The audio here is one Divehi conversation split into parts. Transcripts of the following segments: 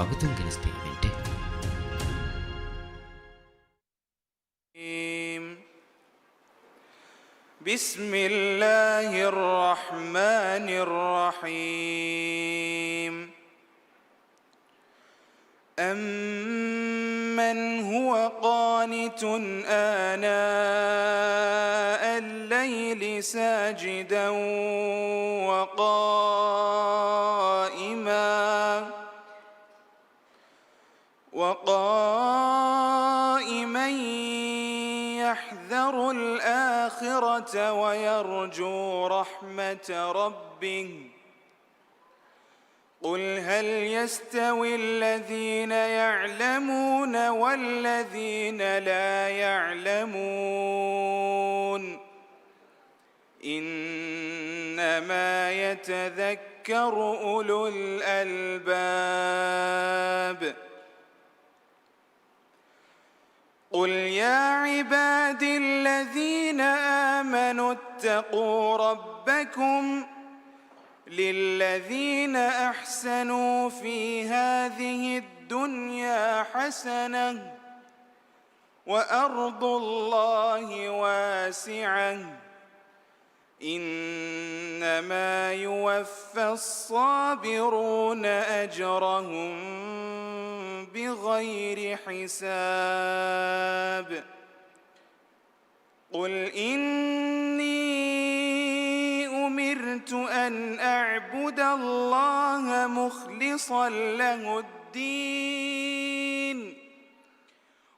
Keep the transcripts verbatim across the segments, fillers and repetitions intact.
ވަގުތުން ގެނެސްދޭ އިވެންޓެއް. بسم الله الرحمن الرحيم. أمن هو قانت آناء الليل ساجدا وقائما وقائما يحذر الآخرة ويرجو رحمة ربه. قل هل يستوي الذين يعلمون والذين لا يعلمون. إنما يتذكر أولو الألباب. قل يا عبادي الذين آمنوا اتقوا ربكم للذين أحسنوا في هذه الدنيا حسنة وأرض الله واسعة إنما يوفى الصابرون أجرهم بغير حساب. قل إني أمرت أن أعبد الله مخلصا له الدين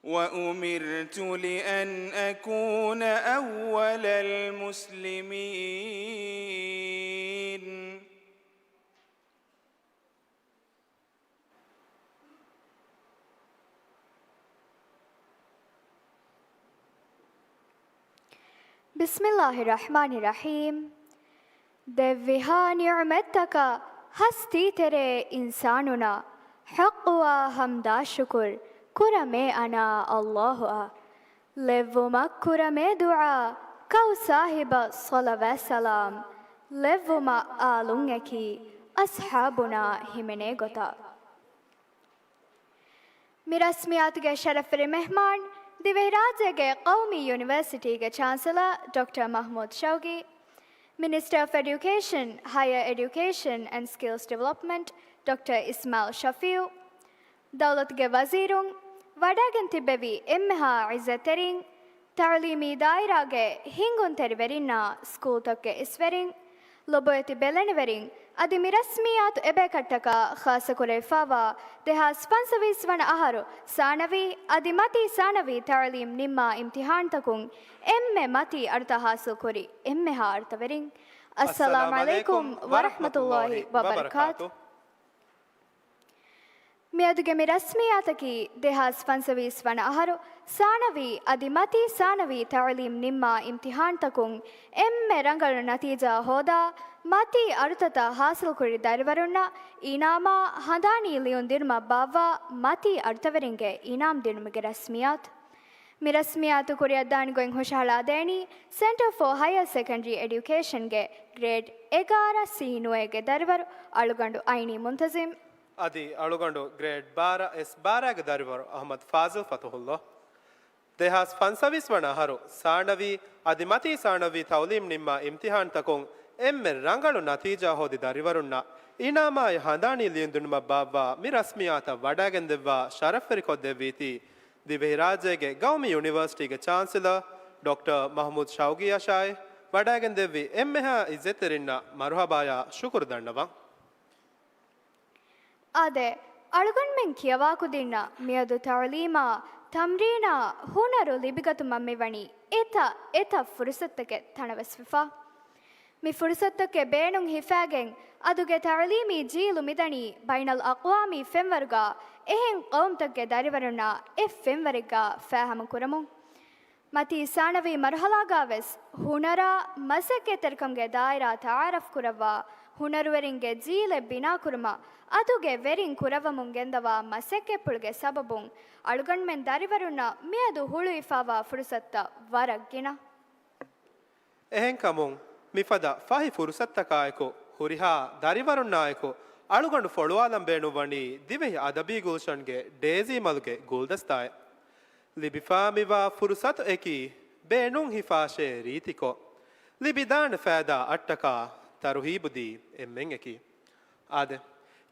وأمرت لأن أكون أول المسلمين. بسم الله الرحمن الرحيم. ދެއްވިހާ ނިޢުމަތްތަކަށް ހަސްތީތެރޭ އިންސާނުންނަށް ޙައްޤުވާ ޙަމްދާ ޝުކުރު ކުރަމޭ އަނާ ﷲ އަށް. ލެއްވުމަށް ކުރަމޭ ދުޢާ، ކައު ސާހިބަށް ޞަލަވާތް ސަލާމް، ލެއްވުމަށް އާލުން އެކި އަޞްޙާބުންނާ ހިމެނޭ ގޮތަށް. މި ރަސްމިއްޔާތުގެ ޝަރަފްވެރި މެހްމާން، ދިވެހިރާއްޖޭގެ ޤައުމީ ޔުނިވަރސިޓީގެ ޗާންސެލަރ ޑޮކްޓަރ މަޙްމޫދު ޝައުގީ، މިނިސްޓަރ އޮފް އެޑިއުކޭޝަން، ހަޔަރ އެޑިއުކޭޝަން އެންޑް ސްކިލްސް ޑިވެލޮޕްމަންޓް ޑޮކްޓަރ އިސްމާޢީލް ޝަފީޢު، ދައުލަތުގެ ވަޒީރުން، ވަޑައިގެން ތިއްބެވި އެންމެހާ ޢިއްޒަތްތެރިން، ތަޢުލީމީ ދާއިރާގެ ހިންގުންތެރިވެރިންނާ ސްކޫލްތަކުގެ އިސްވެރިން، ލޮބުވެތި ބެލެނިވެރިން، އަދި މި ރަސްމިއްޔާތު އެބޭކަށްޓަކާ ޚާއްޞަކުރެވިފައިވާ ދެހާސް ފަންސަވީސް ވަނަ އަހަރު ސާނަވީ އަދި މަތީ ސާނަވީ ތަޢުލީމް ނިންމާ އިމްތިޙާންތަކުން އެންމެ މަތީ އަޑުތައް ޙާޞިލްކުރި އެންމެހާ އަޑުތައްވެރިން. އައްސަލާމު ޢަލައިކުމް ވަރަޙްމަތުﷲި ވަބަރަކާތު. މިއަދުގެ މި ރަސްމިއްޔާތަކީ ދެހާސް ފަންސަވީސް ވަނަ އަހަރު ސާނަވީ އަދި މަތީ ސާނަވީ ތަޢުލީމް ނިންމާ އިމްތިޙާންތަކުން އެންމެ ރަނގަޅު ނަތީޖާ ހޯދާ، މަތީ އަޑުތައްތައް ޙާޞިލްކުރި ދަރިވަރުންނަށް އިނާމާ ހަނދާނީ ލިޔުން ދިނުމަށް ބާއްވާ މަތީ އަޑުތައްވެރިންގެ އިނާމް ދިނުމުގެ ރަސްމިއްޔާތު. މި ރަސްމިއްޔާތު ކުރިއަށްދާނީ ގޮތް ހުށަހަޅާދޭނީ ސެންޓަރ ފޯ ހަޔަރ ސެކަންޑަރީ އެޑިއުކޭޝަންގެ ގްރޭޑް އެގާރަ ސީ ނުވައެއްގެ ދަރިވަރު އަޅުގަނޑު އައިނީ މުންތަޒިމް. އަދި އަޅުގަނޑު ގްރޭޑް ބާރަ އެސް ބާރައިގެ ދަރިވަރު އަޙްމަދު ފާޒިލް ފަތުޙުﷲ. ދެހާސް ފަންސަވީސް ވަނަ އަހަރު ސާނަވީ އަދި މަތީ ސާނަވީ ތަޢުލީމް ނިންމާ އިމްތިޙާންތަކުން އެންމެ ރަނގަޅު ނަތީޖާ ހޯދި ދަރިވަރުންނަށް އިނާމާއި ހަނދާނީ ލިޔުން ދިނުމަށް ބާއްވާ މި ރަސްމިއްޔާތަށް ވަޑައިގެންދެއްވާ ޝަރަފްވެރިކޮށްދެއްވީތީ، ދިވެހިރާއްޖޭގެ ގައުމީ ޔުނިވަރސިޓީގެ ޗާންސެލަރ ޑޮކްޓަރ މަޙްމޫދު ޝައުގީއަށާއި، ވަޑައިގެންދެއްވި އެންމެހާ ޢިއްޒަތްތެރިންނަށް މަރުޙަބާޔާ ޝުކުރު ދަންނަވަން. އާދެ، އަޅުގަނޑުމެން ކިޔަވާކުދިންނަށް މިއަދު ތަޢުލީމާ، ތަމްރީނާ، ހުނަރު ލިބިގަތުމަށް މިވަނީ އެތައް އެތައް ފުރުޞަތުތަކެއް ތަނަވަސްވެފަ. މި ފުރުޞަތުތަކެއް ބޭނުން ހިފާގެން، އަދުގެ ތަޢުލީމީ ޖީލު މިދަނީ ބައިނަލްއަޤްވާމީ ފެންވަރުގަ އެހެން ޤައުމުތަކުގެ ދަރިވަރުންނާ އެއް ފެންވަރެއްގަ ފާހަމަކުރަމުން. މަތީ ސާނަވީ މަރުޙަލާގަވެސް ހުނަރާ، މަސައްކަތްތެރިކަމުގެ ދާއިރާ ތަޢާރަފްކުރައްވާ، ހުނަރުވެރިންގެ ޖީލެއް ބިނާކުރުމަށް އަދުގެ ވެރިން ކުރައްވަމުން ގެންދަވާ މަސައްކަތްޕުޅުގެ ސަބަބުން އަޅުގަނޑުމެން ދަރިވަރުންނަށް މިއަދު ހުޅުވިފައިވާ ފުރުޞަތުތައް ވަރަށް ގިނަ. އެހެންކަމުން، މިފަދަ ފަހި ފުރުޞަތުތަކާއެކު، ހުރިހާ ދަރިވަރުންނާއެކު، އަޅުގަނޑު ފޮޅުވާލަން ބޭނުންވަނީ ދިވެހި އަދަބީ ގުލްޝަންގެ ޑޭޒީ މަލުގެ ގުލްދަސްތާއެއް. ލިބިފާމިވާ ފުރުސަތު އެކީ ބޭނުން ހިފާށޭ ރީތިކޮށް، ލިބިދާނެ ފައިދާ އަށްޓަކާ ތަރުހީބުދީ އެންމެން އެކީ. އާދެ،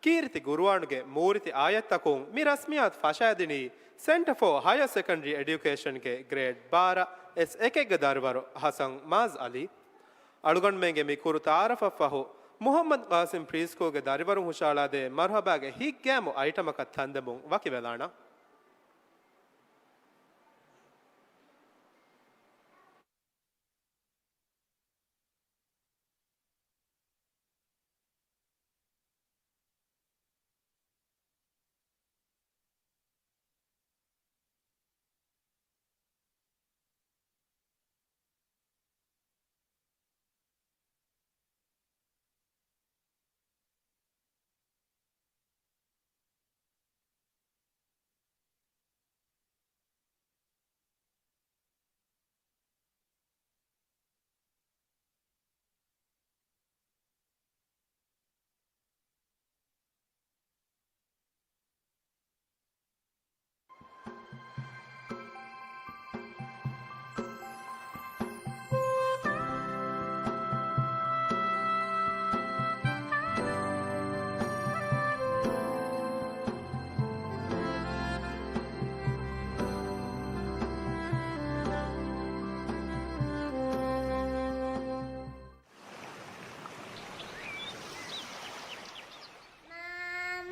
ކީރިތި ގުރުއާނުގެ މޫރިތި އާޔަތްތަކުން މި ރަސްމިއްޔާތު ފަށައިދިނީ ސެންޓަ ފޯ ހަޔަ ސެކަންޑްރީ އެޑިއުކޭޝަންގެ ގްރޭޑް ބާރަ އެސް އެކެއްގެ ދަރިވަރު ހަސަން މާޒް އަލީ. އަޅުގަނޑުމެންގެ މި ކުރު ތައާރަފަށް ފަހު، މުހައްމަދު ޤާސިމް ޕްރީ ސްކޫލްގެ ދަރިވަރުން ހުށައަޅާދޭ މަރުހަބާގެ ހިތްގައިމު އައިޓަމަކަށް ތަންދެމުން ވަކިވެލާނަން.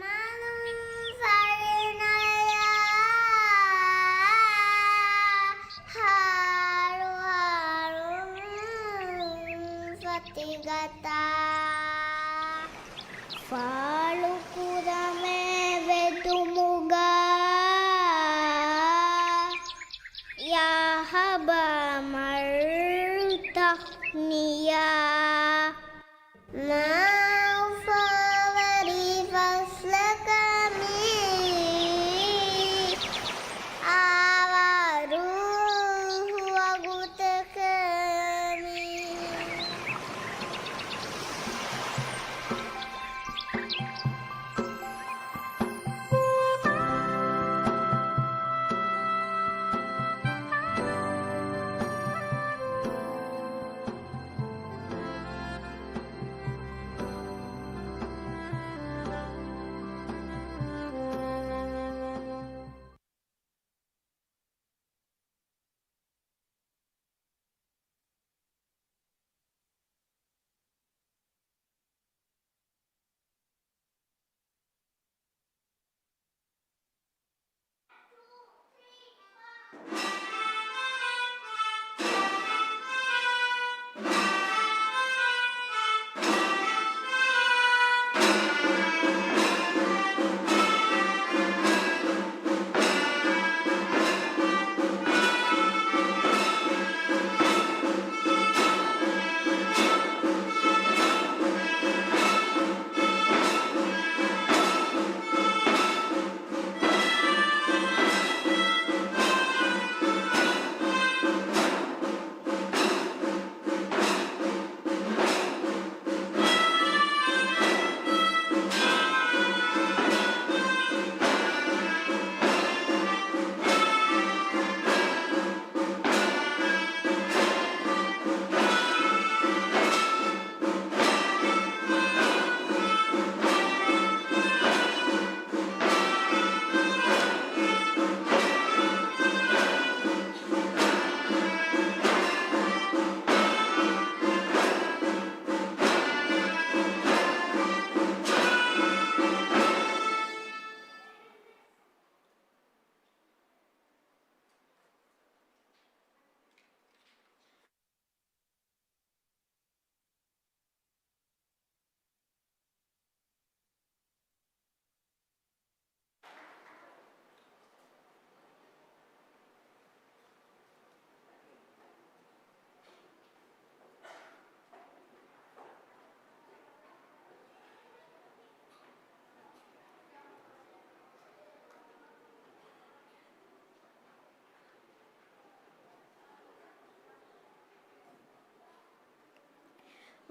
މާމަލުން ފަޅިނަޔާ ހާރުހާރުން ފަތިގަތާ، ފާޅުކުރަމޭ ވެދުމުގަ ޔާހަބާ މަރު ތަހްނިޔާ. މާ އުފާވެރި ފަސްލަކަށް މި އާވާ ރޫޙު ވަގުތެކޭ މީ.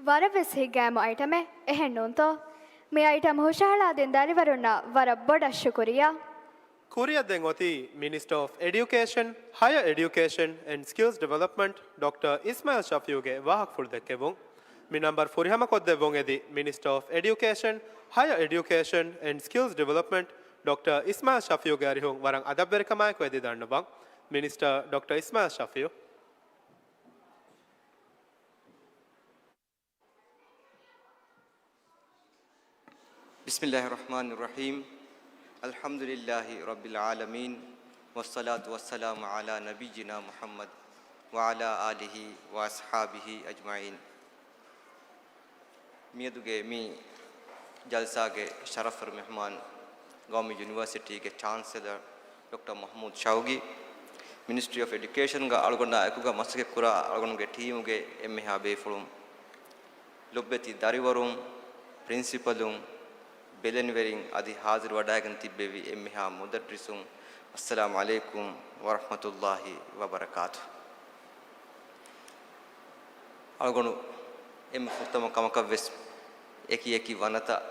ވަރަށްވެސް ހިތްގައިމު އައިޓަމެއް، އެހެން ނޫންތޯ؟ މި އައިޓަމް ހުށަހަޅާދިން ދަރިވަރުންނަށް ވަރަށް ބޮޑަށް ޝުކުރިއްޔާ. ކުރިއަށް ދެން އޮތީ މިނިސްޓަރ އޮފް އެޑިއުކޭޝަން، ހަޔަ އެޑިއުކޭޝަން އެންޑް ސްކިލްސް ޑިވެލޮޕްމަންޓް ޑޮކްޓަރ އިސްމާއިލް ޝަފީއުގެ ވާހަކަފުޅު ދެއްކެވުން. މި ނަންބަރު ފުރިހަމަކޮށްދެއްވުން އެދި މިނިސްޓަރ އޮފް އެޑިއުކޭޝަން، ހަޔަ އެޑިއުކޭޝަން އެންޑް ސްކިލްސް ޑިވެލޮޕްމަންޓް ޑޮކްޓަރ އިސްމާއިލް ޝަފީއުގެ އަރިހުން ވަރަށް އަދަބުވެރިކަމާއެކު އެދި ދަންނަވަން. މިނިސްޓަރ ޑޮކްޓަރ އިސްމާއިލް ޝަފީއު. بسم الله الرحمن الرحيم. الحمد لله رب العالمين، والصلاة والسلام على نبينا محمد وعلى آله وأصحابه أجمعين. މިއަދުގެ މި ޖަލްސާގެ ޝަރަފުވެރި މެހުމާން، ގައުމީ ޔުނިވަރސިޓީގެ ޗާންސެލަރ ޑޮކްޓަރ މަޙްމޫދު ޝައުގީ، މިނިސްޓްރީ އޮފް އެޑިއުކޭޝަންގަ އަޅުގަނޑާ އެކުގަ މަސައްކަތްކުރާ އަޅުގަނޑުގެ ޓީމުގެ އެންމެހާ ބޭފުޅުން، ލޮބުވެތި ދަރިވަރުން، ޕްރިންސިޕަލުން، ބެލެނިވެރިން އަދި ހާޒިރު ވަޑައިގެން ތިއްބެވި އެންމެހާ މުދައްރިސުން، އައްސަލާމު ޢަލައިކުމް ވަރަޙްމަތުﷲި ވަބަރަކާތުހު. އަޅުގަނޑު އެންމެ ފުރަތަމަ ކަމަކަށްވެސް އެކި އެކި ވަނަތައް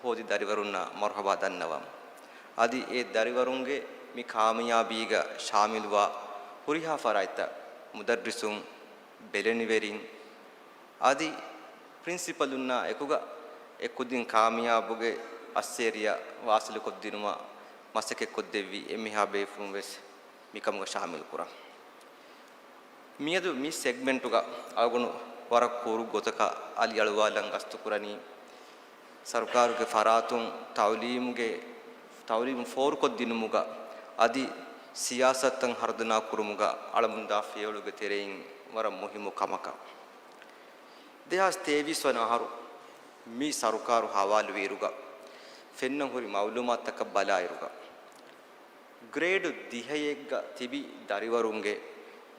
ހޯދި ދަރިވަރުންނަށް މަރުޙަބާ ދަންނަވަމު. އަދި އެ ދަރިވަރުންގެ މި ކާމިޔާބީގަ ޝާމިލުވާ ހުރިހާ ފަރާތްތައް، މުދައްރިސުން، ބެލެނިވެރިން، އަދި ޕްރިންސިޕަލުންނާ އެކުގަ އެ ކުދިން ކާމިޔާބުގެ އައްސޭރިއަށް ވާސިލުކޮށްދިނުމަށް މަސައްކަތްކޮށްދެއްވި އެންމެހާ ބޭފުޅުން ވެސް މިކަމުގަ ޝާމިލުކުރަން. މިއަދު މި ސެގްމެންޓުގަ އަޅުގަނޑު ވަރަށް ކުރު ގޮތަކަށް އަލިއަޅުވާލަން ގަސްތުކުރަނީ، ސަރުކާރުގެ ފަރާތުން ތައުލީމުގެ، ތައުލީމު ފޯރުކޮށްދިނުމުގަ އަދި ސިޔާސަތުތައް ހަރުދަނާ ކުރުމުގަ އަޅަމުންދާ ފިޔަވަޅުގެ ތެރެއިން ވަރަށް މުހިއްމު ކަމަކަށް. ދެހާސް ތޭވީސް ވަނަ އަހަރު މި ސަރުކާރު ހަވާލުވިއިރުގަ ފެންނަން ހުރި މައުލޫމާތުތަކަށް ބަލާއިރުގަ، ގްރޭޑު ދިހައެއްގަ ތިބި ދަރިވަރުންގެ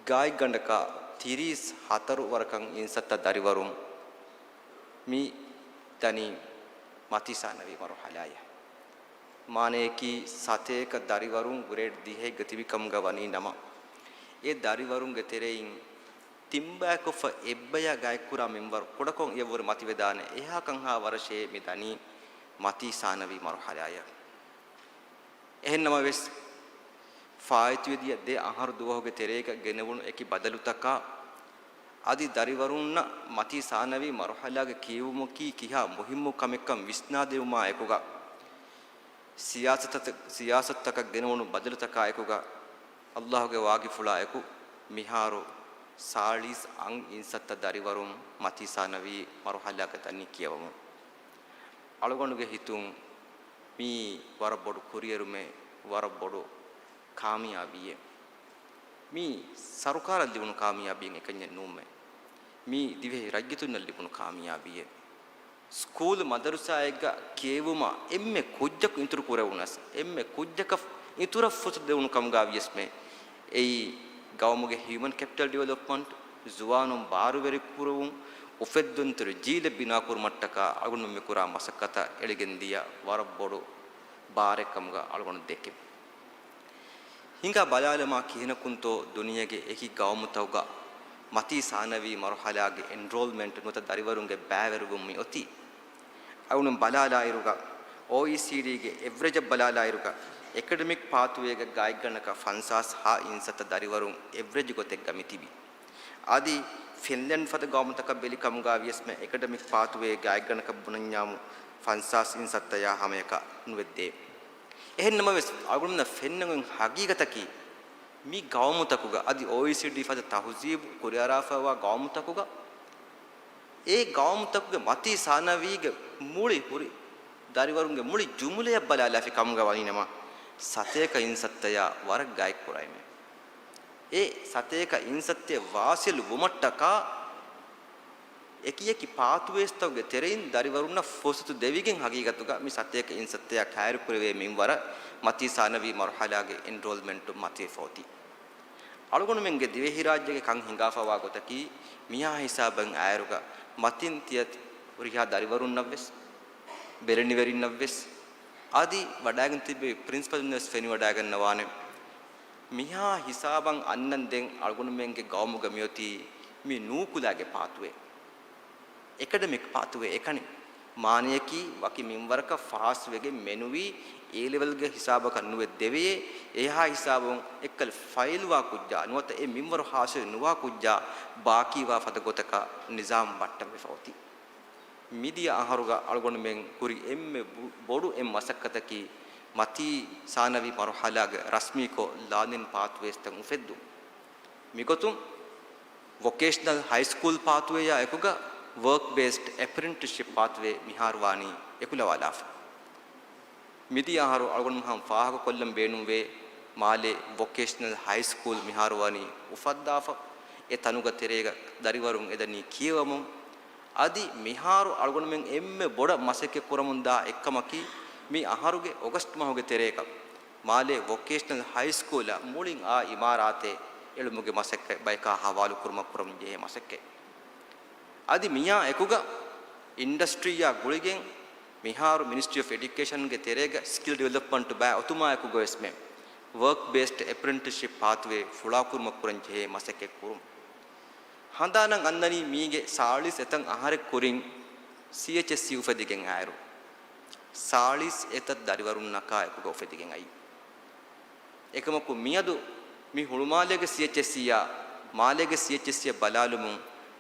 ގާތްގަނޑަކަށް ތިރީސް ހަތަރު ވަރަކަށް އިންސައްތަ ދަރިވަރުން މި ދަނީ މަތީ ސާނަވީ މަރުޙަލާއަށް. މާނަޔަކީ، ސަތޭކަ ދަރިވަރުން ގްރޭޑް ދިހައެއްގަ ތިބި ކަމުގަ ވަނީ ނަމަ، އެ ދަރިވަރުންގެ ތެރެއިން ތިންބަޔަކުފަ އެއްބަޔާ ގާތްކުރާ މިންވަރު ކުޑަކޮށް އިޔަށްވުރެ މަތިވެދާނެ. އެހާ ކަންހާ ވަރަށޭ މި ދަނީ މަތީ ސާނަވީ މަރުޙަލާއަށް. އެހެންނަމަވެސް، ފާއިތުވެދިޔަ ދެ އަހަރު ދުވަހުގެ ތެރޭގަ ގެނެވުނު އެކި ބަދަލުތަކާ އަދި ދަރިވަރުންނަށް މަތީ ސާނަވީ މަރުޙަލާގެ ކިޔެވުމަކީ ކިހާ މުހިއްމު ކަމެއްކަން ވިސްނާދެވުމާ އެކުގަ، ސިޔާސަތުތަ-، ސިޔާސަތުތަކަށް ގެނެވުނު ބަދަލުތަކާ އެކުގަ، އައްލާހުގެ ވާގިފުޅާ އެކު، މިހާރު ސާޅީސް އަށް އިންސައްތަ ދަރިވަރުން މަތީ ސާނަވީ މަރުޙަލާގަ ދަނީ ކިޔަވަމުން. އަޅުގަނޑުގެ ހިތުން މީ ވަރަށް ބޮޑު ކުރިއެރުމެއް، ވަރަށް ބޮޑު ކާމިޔާބީއެއް. މީ ސަރުކާރަށް ލިބުނު ކާމިޔާބީއެއް އެކަންޏެއް ނޫންމެ. މީ ދިވެހި ރައްޔިތުންނަށް ލިބުނު ކާމިޔާބީއެއް. ސްކޫލު މަދަރުސާއެއްގަ ކިޔެވުމަށް އެންމެ ކުއްޖަކު އިތުރު ކުރެވުނަސް، އެންމެ ކުއްޖަކަށް އިތުރަށް ފުރުސަތު ދެވުނު ކަމުގަ ވިޔަސްމެ، އެއީ ގައުމުގެ ހިއުމަން ކެޕިޓަލް ޑިވެލޮޕްމަންޓް، ޒުވާނުން ބާރުވެރި ކުރުވުން، އުފެއްދުންތެރި ޖީލެއް ބިނާކުރުމަށްޓަކާ އަޅުގަނޑު މިކުރާ މަސައްކަތަށް އެޅިގެން ދިޔަ ވަރަށް ބޮޑު ބާރެއް ކަމުގަ އަޅުގަނޑު ދެކެން. ހިނގާ ބަލާލަމާ ކިހިނަކުންތޯ ދުނިޔޭގެ އެކި ގައުމުތަކުގަ މަތީ ސާނަވީ މަރުޙަލާގެ އެންރޯލްމަންޓް ނުވަތަ ދަރިވަރުންގެ ބައިވެރިވުން މި އޮތީ. އަޅުގަނޑު ބަލާލާއިރުގަ، އޯއީސީޑީގެ އެވްރެޖަށް ބަލާލާއިރުގަ، އެކަޑެމިކް ޕާތުވޭގެ ގާތްގަނޑަކަށް ފަންސާސް ހަ އިންސައްތަ ދަރިވަރުން އެވްރެޖް ގޮތެއްގަ މިތިބި. އަދި ފިންލެންޑް ފަދަ ގައުމުތަކަށް ބެލި ކަމުގަ ވިޔަސްމެ އެކަޑެމިކް ޕާތުވޭ ގާތްގަނޑަކަށް ބުނަންޏާމު ފަންސާސް އިންސައްތަޔާ ހަމަޔަކަށް ނުވެއްދޭ. އެހެންނަމަވެސް، އަޅުގަނޑުމެންނަށް ފެންނަން ހަގީގަތަކީ، މި ގައުމުތަކުގަ އަދި އޯއީސީޑީ ފަދަ ތަހުޒީބު ކުރިއަރާފައިވާ ގައުމުތަކުގަ، އެ ގައުމުތަކުގެ މަތީ ސާނަވީގެ މުޅި ހުރި ދަރިވަރުންގެ މުޅި ޖުމުލަޔަށް ބަލާލާފި ކަމުގަ ވަނީނަމަ، ސަތޭކަ އިންސައްތަޔާ ވަރަށް ގާތްކުރައިމެ. އެ ސަތޭކަ އިންސައްތައެއް ވާސިލު ވުމަށްޓަކާ، އެކި އެކި ޕާތުވޭސްތަކުގެ ތެރެއިން ދަރިވަރުންނަށް ފުރުސަތު ދެވިގެން ހަގީގަތުގަ މި ސަތޭކަ އިންސައްތަޔާ ކައިރިކުރެވޭ މިންވަރަށް މަތީ ސާނަވީ މަރުޙަލާގެ އެންރޯލްމަންޓު މަތިވެފަ އޮތީ. އަޅުގަނޑުމެންގެ ދިވެހިރާއްޖޭގެ ކަން ހިނގާފަވާ ގޮތަކީ، މިހާ ހިސާބަށް އައިރުގަ މަތިން ތިޔަ ހުރިހާ ދަރިވަރުންނަށްވެސް، ބެލެނިވެރިންނަށްވެސް، އަދި ވަޑައިގެން ތިއްބެވި ޕްރިންސިޕަލުންވެސް ފެނިވަޑައިގަންނަވާނެ. މިހާ ހިސާބަށް އަންނަން ދެން އަޅުގަނޑުމެންގެ ގައުމުގަ މިއޮތީ މި ނޫކުލާގެ ޕާތުވެ. އެކަޑެމިކް ޕާތުވެ އެކަނި. މާނަޔަކީ، ވަކި މިންވަރަކަށް ފާސްވެގެން މެނުވީ އޭ ލެވެލްގެ ހިސާބަކަށް ނުވެ ދެވެޔޭ، އެހާ ހިސާބުން އެއްކަލަ ފައިލްވާ ކުއްޖާ ނުވަތަ އެ މިންވަރު ހާސިލް ނުވާ ކުއްޖާ ބާކީވާ ފަދަ ގޮތަކަށް ނިޒާމް ބައްޓަންވެފަ އޮތީ. މިދިޔަ އަހަރުގަ އަޅުގަނޑުމެން ކުރި އެންމެ ބު-، ބޮޑު އެއް މަސައްކަތަކީ، މަތީ ސާނަވީ މަރުހަލާގެ ރަސްމީކޮށް ލާނިން ޕާތްވޭސްތައް އުފެއްދުން. މިގޮތުން، ވޮކޭޝަނަލް ހައިސްކޫލް ޕާތްވޭއާ އެކުގަ ވަރކް ބޭސްޑް އެޕްރެންޓިސްޝިޕް ޕާތްވޭ މިހާރު ވާނީ އެކުލަވާލާފަ. މިދިޔަ އަހަރު އަޅުގަނޑުމެން ހަމަ ފާހަގަކޮށްލަން ބޭނުންވޭ، މާލޭ ވޮކޭޝަނަލް ހައިސްކޫލް މިހާރު ވަނީ އުފައްދާފަ، އެ ތަނުގެ ތެރޭގަ ދަރިވަރުން އެދަނީ ކިޔަވަމުން. އަދި މިހާރު އަޅުގަނޑުމެން އެންމެ ބޮޑަށް މަސައްކަތް ކުރަމުންދާ އެއްކަމަކީ، މި އަހަރުގެ އޮގަސްޓް މަހުގެ ތެރޭގަ މާލޭ ވޮކޭޝަނަލް ހައިސްކޫލަށް މުޅިން އާ އިމާރާތެއް އެޅުމުގެ މަސައްކަތް ބަޔަކާ ހަވާލު ކުރުމަށް ކުރަމުން ޖެހޭ މަސައްކަތް. އަދި މިއާ އެކުގަ އިންޑަސްޓްރީއާ ގުޅިގެން މިހާރު މިނިސްޓްރީ އޮފް އެޑިއުކޭޝަންގެ ތެރޭގަ ސްކިލް ޑިވެލޮޕްމަންޓް ބައި އޮތުމާއެކުގަވެސްމެ ވަރކް ބޭސްޑް އެޕްރެންޓިސްޝިޕް ޕާތްވޭ ފުޅާކުރުމަށް ކުރަން ޖެހޭ މަސައްކަތް ކުރުން. ހަނދާނަށް އަންނަނީ މީގެ ސާޅީސް އެތައް އަހަރެއް ކުރިން ސީއެޗްއެސްސީ އުފެދިގެން އައިރު، ސާޅީސް އެތައް ދަރިވަރުންނަކާ އެކުގަ އުފެދިގެން އައީ. އެކަމަކު މިއަދު މި ހުޅުމާލޭގެ ސީއެޗްއެސްސީއާ މާލޭގެ ސީއެޗްއެސްސީއަށް ބަލާލުމުން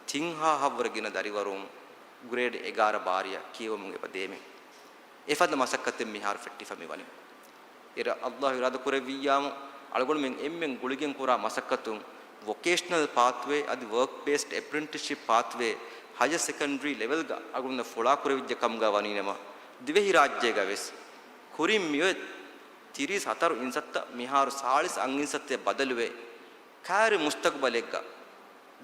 ތިން ހާހަށްވުރެ ގިނަ ދަރިވަރުން ގްރޭޑް އެގާރަ ބާރަޔަށް ކިޔަވަމުން އެބަ ދޭމެ. އެފަދަ މަސައްކަތެއް މިހާރު ފެއްޓިފަ މިވަނީ. އިރަށް އައްލާހު އިރާދަ ކުރެއްވިއްޔާމު، އަޅުގަނޑުމެން އެންމެން ގުޅިގެން ކުރާ މަސައްކަތުން ވޮކޭޝަނަލް ޕާތްވޭ އަދި ވަރކް ބޭސްޑް އެޕްރެންޓިސްޝިޕް ޕާތްވޭ ހަޔަ ސެކަންޑްރީ ލެވެލްގަ އަޅުގަނޑުމެންނަށް ފުޅާކުރެވިއްޖެ ކަމުގަ ވަނީނަމަ، ދިވެހިރާއްޖޭގަ ވެސް ކުރިން މިއޮތް ތިރީސް ހަތަރު އިންސައްތަ މިހާރު ސާޅީސް އަށް އިންސައްތައަށް ބަދަލުވެ، ކައިރި މުސްތަގުބަލެއްގަ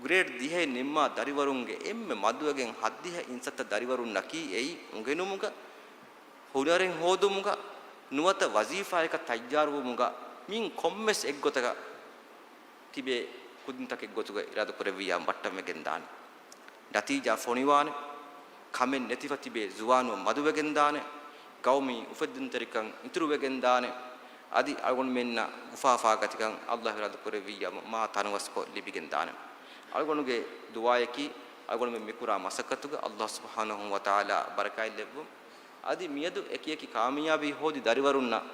ގްރޭޑް ދިހައެއް ނިންމާ ދަރިވަރުންގެ އެންމެ މަދުވެގެން ހަތްދިހަ އިންސައްތަ ދަރިވަރުންނަކީ އެއީ އުނގެނުމުގަ، ހުނަރެއް ހޯދުމުގަ، ނުވަތަ ވަޒީފާއަކަށް ތައްޔާރުވުމުގަ މިން ކޮންމެސް އެއްގޮތަކަށް ތިބޭ ކުދިންތަކެއް ގޮތުގަ އިރާދަކުރެއްވިއްޔާ ބައްޓަންވެގެންދާނެ. ނަތީޖާ ފޮނިވާނެ. ކަމެއް ނެތިފަ ތިބޭ ޒުވާނުން މަދުވެގެންދާނެ. ގައުމީ އުފެއްދުންތެރިކަން އިތުރުވެގެންދާނެ. އަދި އަޅުގަނޑުމެންނަށް އުފާފާގަތިކަން އައްލާހު އިރާދަކުރެއްވިއްޔާމު މާ ތަނަވަސްކޮށް ލިބިގެންދާނެ. އަޅުގަނޑުގެ ދުޢާއަކީ، އަޅުގަނޑުމެން މިކުރާ މަސައްކަތުގަ އައްލާހު ސުބްޙާނަހު ވަތަޢާލާ ބަރަކާތްލެއްވުން. އަދި މިއަދު އެކިއެކި ކާމިޔާބީ ހޯދި ދަރިވަރުންނަށް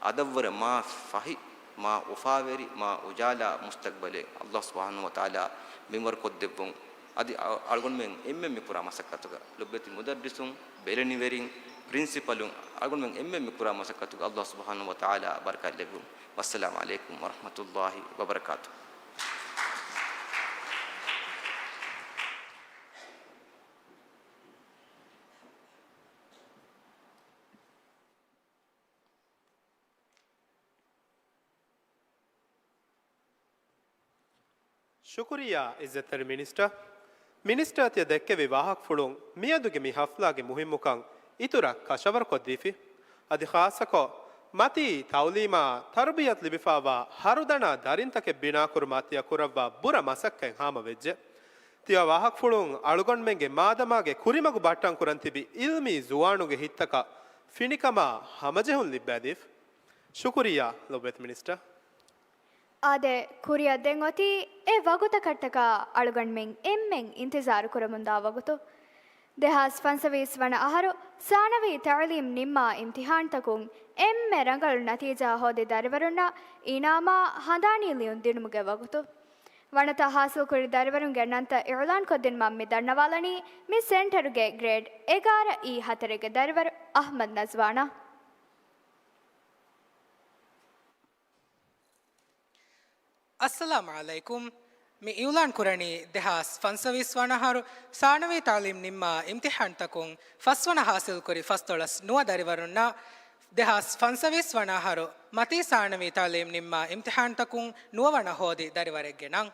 އަދަށްވުރެ މާ ފަހި، މާ އުފާވެރި، މާ އުޖާލާ މުސްތަގްބަލެއް އައްލާހު ސުބްޙާނަހު ވަތަޢާލާ މިންވަރު ކޮށްދެއްވުން. އަދި އަ-، އަޅުގަނޑުމެން އެންމެން މިކުރާ މަސައްކަތުގަ ލޮބުވެތި މުދައްރިސުން، ބެލެނިވެރިން، ޕްރިންސިޕަލުން، އަޅުގަނޑުމެން އެންމެން މިކުރާ މަސައްކަތުގަ އައްލާހު ސުބްޙާނަހު ވަތަޢާލާ ބަރަކާތްލެއްވުން. ވައްސަލާމު ޢަލައިކުމް ވަރަޙްމަތުﷲި ވަބަރަކާތުހު. ޝުކުރިއްޔާ އިއްޒަތްތެރި މިނިސްޓަރ. މިނިސްޓަރ ތިޔަ ދެއްކެވި ވާހަކަފުޅުން މިއަދުގެ މި ހަފްލާގެ މުހިއްމުކަން އިތުރަށް ކަށަވަރުކޮށްދީފި. އަދި ޚާއްޞަކޮށް، މަތީ ތައުލީމާ ތަރުބިޔަތު ލިބިފާވާ ހަރުދަނާ ދަރިންތަކެއް ބިނާކުރުމަށް ތިޔަ ކުރައްވާ ބުރަ މަސައްކަތް ހާމަވެއްޖެ. ތިޔަ ވާހަކަފުޅުން އަޅުގަނޑުމެންގެ މާދަމާގެ ކުރިމަގު ބައްޓަންކުރަން ތިބި އިލްމީ ޒުވާނުންގެ ހިތްތަކަށް ފިނިކަމާ ހަމަޖެހުން ލިއްބައިދީފި. ޝުކުރިއްޔާ ލޮބުވެތި މިނިސްޓަރ. އާދެ، ކުރިއަށް ދެން އޮތީ އެ ވަގުތަކަށްޓަކާ އަޅުގަނޑުމެން އެންމެން އިންތިޒާރު ކުރަމުންދާ ވަގުތު. ދެހާސް ފަންސަވީސް ވަނަ އަހަރު ސާނަވީ ތަޢުލީމް ނިންމާ އިމްތިޙާންތަކުން އެންމެ ރަނގަޅު ނަތީޖާ ހޯދި ދަރިވަރުންނަށް އިނާމާ ހަނދާނީ ލިޔުން ދިނުމުގެ ވަގުތު. ވަނަތައް ޙާޞިލްކުރި ދަރިވަރުންގެ ނަންތައް އިޢުލާންކޮށްދިނުމަށް މި ދަންނަވާލަނީ މި ސެންޓަރުގެ ގްރޭޑް އެގާރަ އީ ހަތަރެއްގެ ދަރިވަރު އަޙްމަދު ނަޒްވާނަށް. އައްސަލާމު ޢަލައިކުމް. މި އިޢުލާން ކުރަނީ ދެހާސް ފަންސަވީސް ވަނަ އަހަރު ސާނަވީ ތަޢުލީމް ނިންމާ އިމްތިޙާންތަކުން ފަސްވަނަ ޙާޞިލްކުރި ފަސްދޮޅަސް ނުވަ ދަރިވަރުންނަށް، ދެހާސް ފަންސަވީސް ވަނަ އަހަރު މަތީ ސާނަވީ ތަޢުލީމް ނިންމާ އިމްތިޙާންތަކުން ނުވަވަނަ ހޯދި ދަރިވަރެއްގެ ނަން.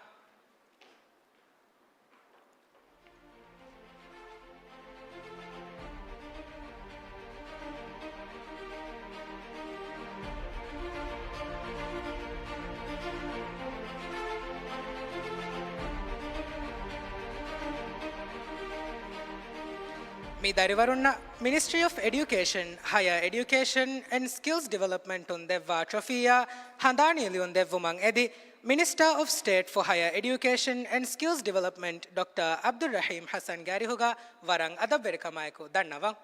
މި ދަރިވަރުންނަށް މިނިސްޓްރީ އޮފް އެޑިއުކޭޝަން، ހަޔަރ އެޑިއުކޭޝަން އެންޑް ސްކިލްސް ޑިވެލޮޕްމަންޓުން ދެއްވާ ޓްރޮފީއާ ހަނދާނީ ލިޔުން ދެއްވުމަށް އެދި، މިނިސްޓާ އޮފް ސްޓޭޓް ފޯ ހަޔަރ އެޑިއުކޭޝަން އެންޑް ސްކިލްސް ޑިވެލޮޕްމަންޓް ޑޮކްޓަރ އަބްދުއްރަހީމް ޙަސަންގެ އަރިހުގަ ވަރަށް އަދަބުވެރިކަމާއެކު ދަންނަވަން.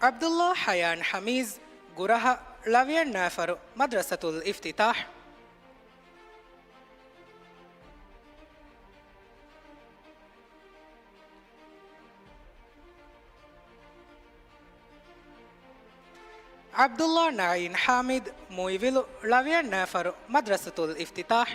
ޢަބްދުﷲ ޙަޔާން ޙަމީދު، ގުރަހަ، ޅަވިޔަން ނައިފަރު މަދްރަސަތުލް އިފްތިތާޙް. ޢަބްދުﷲ ނަޢީމް ޙާމިދު، މުއިވިލު، ޅަވިޔަން ނައިފަރު މަދްރަސަތުލް އިފްތިތާޙް.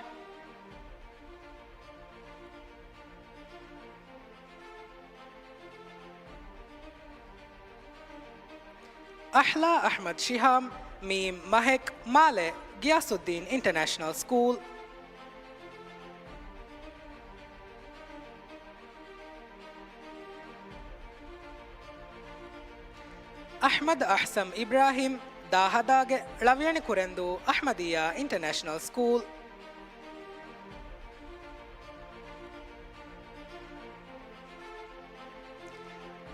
އަޙްލާ އަޙްމަދު ޝިހާމް، މީމް މަހެކް، މާލެ، ޣިޔާސުއްދީން އިންޓަރނޭޝަނަލް ސްކޫލް. އަޙްމަދު އަޙްސަން އިބްރާހީމް، ދާހަދާގެ، ޅަވިޔަނި ކުރެންދޫ އަޙްމަދިއްޔާ އިންޓަރނޭޝަނަލް ސްކޫލް.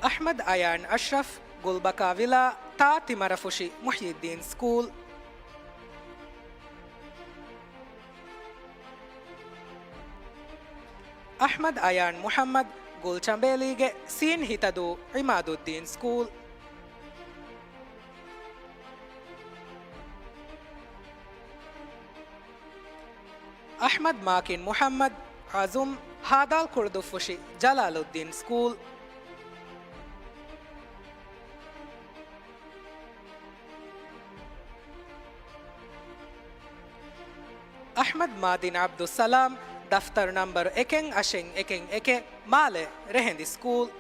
އަޙްމަދު އަޔާން އަޝްރަފް، ގުލްބަކާ ވިލާ، ތާ ތިމަރަފުށި މުޙްޔިއްދީން ސްކޫލް. އަޙްމަދު އަޔާން މުޙައްމަދު، ގުލްޗަނބޭލީގެ، ސީން ހިތަދޫ ޢިމާދުއްދީން ސްކޫލް. އަޙްމަދު މާކިން މުޙައްމަދު، ޢަޒުމް، ހާދާލް ކުޅުދުއްފުށި ޖަލާލުއްދީން ސްކޫލް. އަޙްމަދު މާދިން ޢަބްދުއްސަލާމް، ދަފްތަރު ނަންބަރު އެކެއް އަށެއް އެކެއް އެކެއް، މާލެ، ރެހެނދި ސްކޫލް.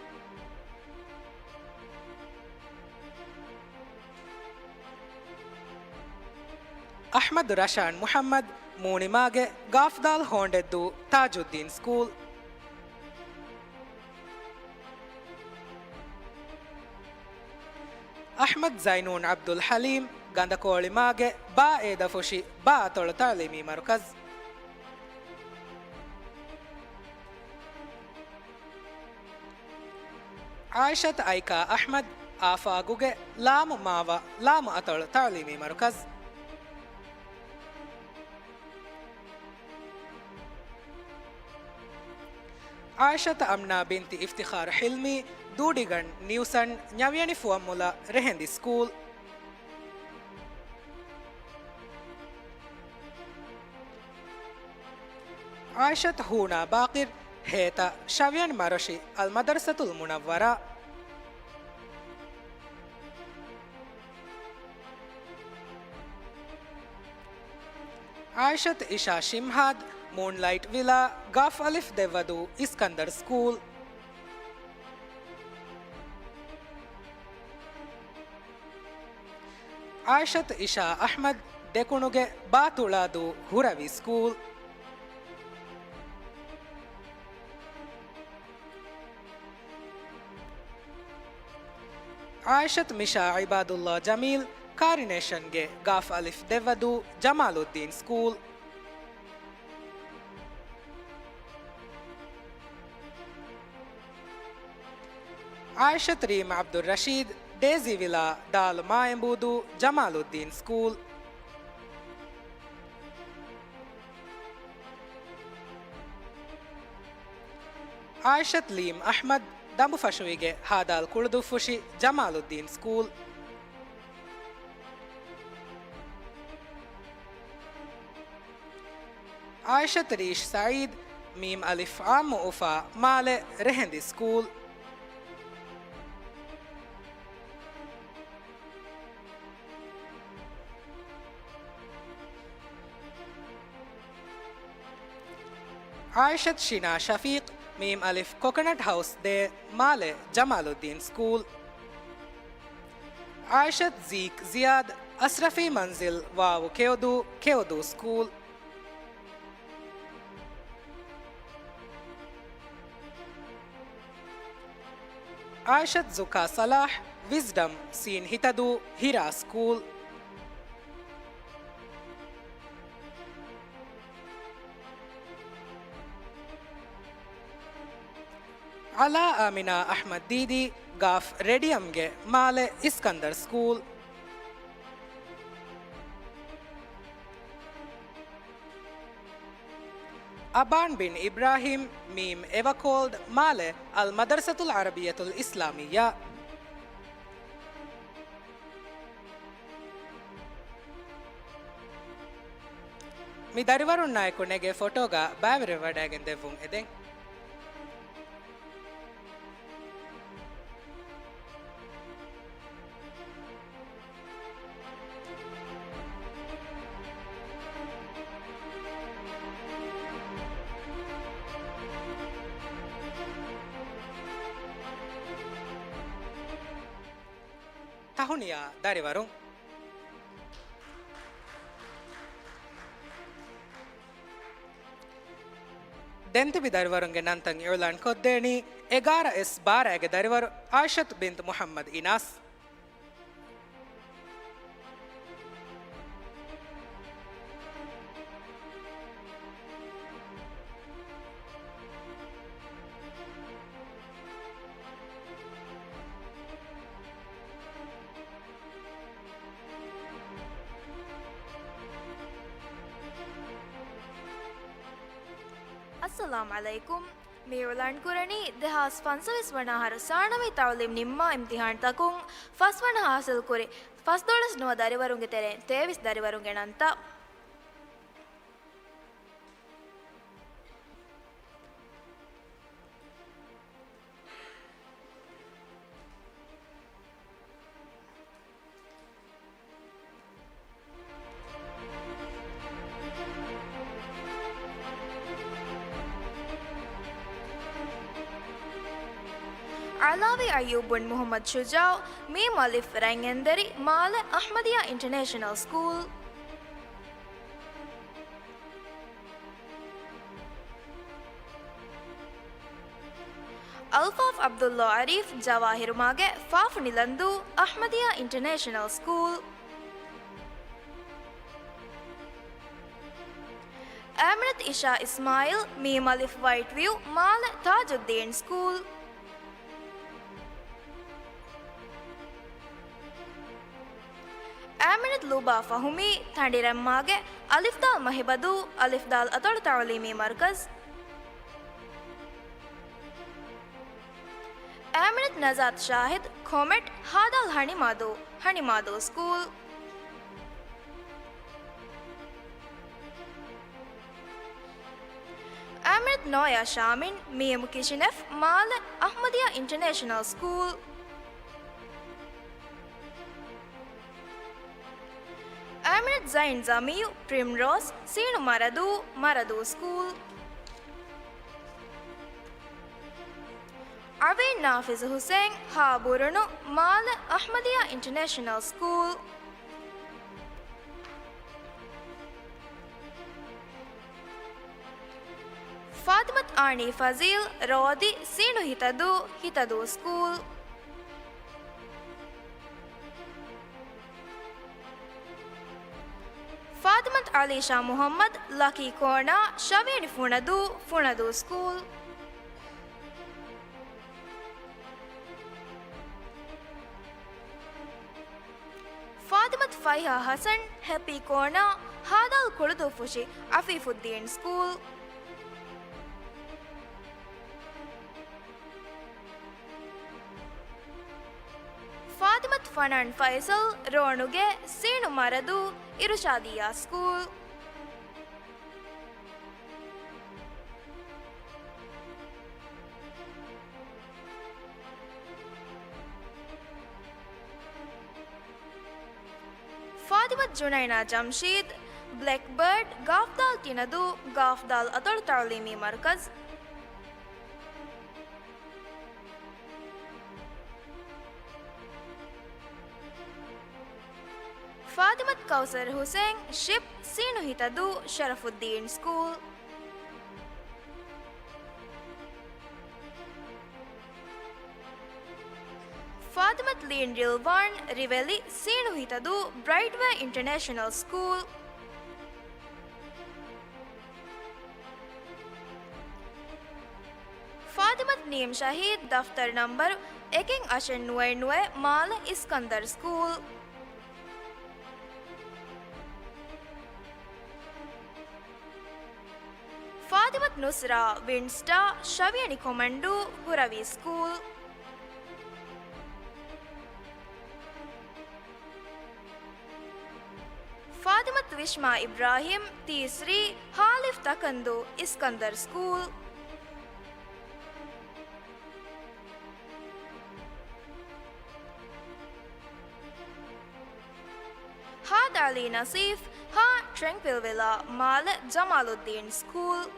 އަޙްމަދު ރަޝާން މުޙައްމަދު، މޫނިމާގެ، ގާފްދާލް ހޯނޑެއްދޫ ތާޖުއްދީން ސްކޫލް. އަޙްމަދު ޒައިނޫން ޢަބްދުލް ޙަލީމް، ގަނދަކޯޅިމާގެ، ބާ އޭދަފުށި، ބާ އަތޮޅު ތަޢުލީމީ މަރުކަޒު. ޢާއިޝަތު އައިކާ އަޙްމަދު، އާފާގުގެ، ލާމު މާވަ، ލާމު އަތޮޅު ތަޢުލީމީ މަރުކަޒު. ޢާއިޝަތު އަމްނާ ބިންތި އިފްތިޚާރު ޙިލްމީ، ދޫޑިގަނޑު، ނިއުސަން، ނަވިޔަނި ފުވައްމުލައް، ރެހެނދި ސްކޫލް. ޢާއިޝަތު ހޫނާ ބާޤިރު، ހޭތަ، ޝަވިޔަނި މަރޮށި، އަލްމަދަރުސަތުލް މުނައްވަރާ. ޢާއިޝަތު އިޝާ ޝިމްހާދު، މޫންލައިޓް ވިލާ، ގާފް އަލިފް ދެއްވަދޫ އިސްކަންދަރު ސްކޫލް. ޢާއިޝަތު އިޝާ އަޙްމަދު، ދެކުނުގެ، ބާ ތުޅާދޫ ހުރަވި ސްކޫލް. ޢާއިޝަތު މިޝާ ޢިބާދުﷲ ޖަމީލް، ކާރިނޭޝަންގެ، ގާފް އަލިފް ދެއްވަދޫ ޖަމާލުއްދީން ސްކޫލް. ޢާއިޝަތު ރީމް ޢަބްދުއްރަޝީދު، ޑޭޒީ ވިލާ، ދާލު މާއެނބޫދޫ ޖަމާލުއްދީން ސްކޫލް. ޢާއިޝަތު ލީމް އަޙްމަދު، ދަނބުފަށުވީގެ، ހާދާލް ކުޅުދުއްފުށި ޖަމާލުއްދީން ސްކޫލް. ޢާއިޝަތު ރީޝް ސަޢީދު، މީމް އަލިފް ޢާއްމު އުފާ، މާލެ، ރެހެނދި ސްކޫލް. ޢާއިޝަތު ޝިނާ ޝަފީޤު، މީމް އަލިފް ކޮކޮނަޓް ހައުސް ދޭ، މާލެ، ޖަމާލުއްދީން ސްކޫލް. ޢާއިޝަތު ޒީކް ޒިޔާދު، އަސްރަފީ މަންޒިލް، ވާވު ކެޔޮދޫ، ކެޔޮދޫ ސްކޫލް. އާއިޝަތު ޒުކާ ޞަލާޙް، ވިޒްޑަމް، ސީން ހިތަދޫ، ހިރާ ސްކޫލް. އަލާ އާމިނާ އަޙްމަދު ދީދީ، ގާފް ރެޑިއަމްގެ މާލެ، އިސްކަންދަރު ސްކޫލް. އަބާން ބިން އިބްރާހީމް، މީމް އެވަކޯލްޑް، މާލެ، އަލް މަދަރުސަތުލް ޢަރަބިއްޔަތުލް އިސްލާމިއްޔާ. މި ދަރިވަރުންނާއެކު ނެގޭ ފޮޓޯގަ ބައިވެރިވެވަޑައިގެން ދެއްވުން އެދެން. ތަހުނިޔާ ދަރިވަރުން. ދެންތިބި ދަރިވަރުންގެ ނަންތައް އިޢުލާން ކޮށްދޭނީ އެގާރަ އެސް ބާރައިގެ ދަރިވަރު އާއިޝަތު ބިންތު މުޙައްމަދު އިނާސް. އައްސަލާމް ޢަލައިކުމް. މި އިޢުލާން ކުރަނީ ދެހާސް ފަންސަވީސް ވަނަ އަހަރު ސާނަވީ ތަޢުލީމް ނިންމާ އިމްތިޙާންތަކުން ފަސްވަނަ ޙާޞިލްކުރި ފަސްދޮޅަސް ނުވަ ދަރިވަރުންގެ ތެރެއިން ތޭވީސް ދަރިވަރުންގެ ނަންތައް. ޢަލާވީ އައްޔޫބު ބުން މުޙައްމަދު ޝުޖާޢު، މީމް އަލިފް ރަތް އެންދެރި، މާލެ، އަޙްމަދިއްޔާ އިންޓަރނޭޝަނަލް ސްކޫލް. އަލްފާޟިލް ޢަބްދުﷲ ޢަރީފް، ޖަވާހިރުމާގެ ފާފު ނިލަންދޫ، އަޙްމަދިއްޔާ އިންޓަރނޭޝަނަލް ސްކޫލް. އާމިނަތު އިޝާ އިސްމާޢީލް، މީމް އަލިފް ވައިޓް ވިއު، މާލެ، ތާޖުއްދީން ސްކޫލް. އާމިނަތު ލޫބާ ފަހުމީ، ތަނޑިރަންމާގެ އަލިފްދާލް މަހިބަދޫ، އަލިފްދާލް އަތޮޅު ތަޢުލީމީ މަރުކަޒު. އާމިނަތު ނަޒާތު ޝާހިދު، ކޮމެޓް، ހާދާލް ހަނިމާދޫ، ހަނިމާދޫ ސްކޫލް. އާމިނަތު ނޯޔާ ޝާމިން، މީމް ކިޝިނެފް، މާލެ، އަޙްމަދިއްޔާ އިންޓަރނޭޝަނަލް ސްކޫލް. އާމިނަތު ޒައިން ޒަމީއު، ޕްރިމްރޯސް، ސީނު މަރަދޫ، މަރަދޫ ސްކޫލް. އަވީން ނާފިޒު ހުސެއިން، ހާ ބުރުނު، މާލެ، އަޙްމަދިއްޔާ އިންޓަރނޭޝަނަލް ސްކޫލް. ފާތިމަތު އާނީ ފަޒީލް، ރޯދި، ސީނު ހިތަދޫ، ހިތަދޫ ސްކޫލް. ފާތިމަތު އަލީޝާ މުޙައްމަދު، ލަކީ ކޯނާ، ޝަވީނި ފުނަދޫ، ފުނަދޫ ސްކޫލް. ފާތިމަތު ފައިހާ ޙަސަން، ހެޕީ ކޯނާ، ހާދާލް ކުޅުދޫފުށި، އަފީފުއްދީން ސްކޫލް. ފާތިމަތު ފަނާން ފައިސަލް، ރޯނުގެ، ސީނު މަރަދޫ، އިރުޝާދިއްޔާ ސްކޫލް. ފާތިމަތު ޖުނައިނާ ޖަމްޝީދު، ބްލެކްބާޑް، ގާފްދާލް ތިނަދޫ، ގާފްދާލް އަތޮޅު ތަޢުލީމީ މަރުކަޒު. ފާތިމަތު ކައުސަރު ހުސެން، ޝިޕް، ސީނު ހިތަދޫ، ޝަރަފުއްދީން ސްކޫލް. ތީން ރިލްވާން ރިވެލި ސީނު ހިތަދޫ ބްރައިޓްވޭ އިންޓަރނޭޝަނަލް ސްކޫލް. ފާތިމަތު ނީމް ޝަހީދު ދަފްތަރު ނަންބަރު އެކެއް އަށެއް ނުވައެއް ނުވައެއް މާލެ އިސްކަންދަރު ސްކޫލް. ފާތިމަތު ނުސްރާ ވިންޑްސްޓާ ޝަވިޔަނި ކޮމަންޑޫ ހުރަވީ ސްކޫލް. ފާތިމަތު ވިޝްމާ އިބްރާހިމް ތީސްރީ ހާލިފް ތަކަންދޫ އިސްކަންދަރު ސްކޫލް. ހާދަ އަލީ ނަސީފް ހާ ޓްރެންކްވިލް ވިލާ މާލެ ޖަމާލުއްދީން ސްކޫލް.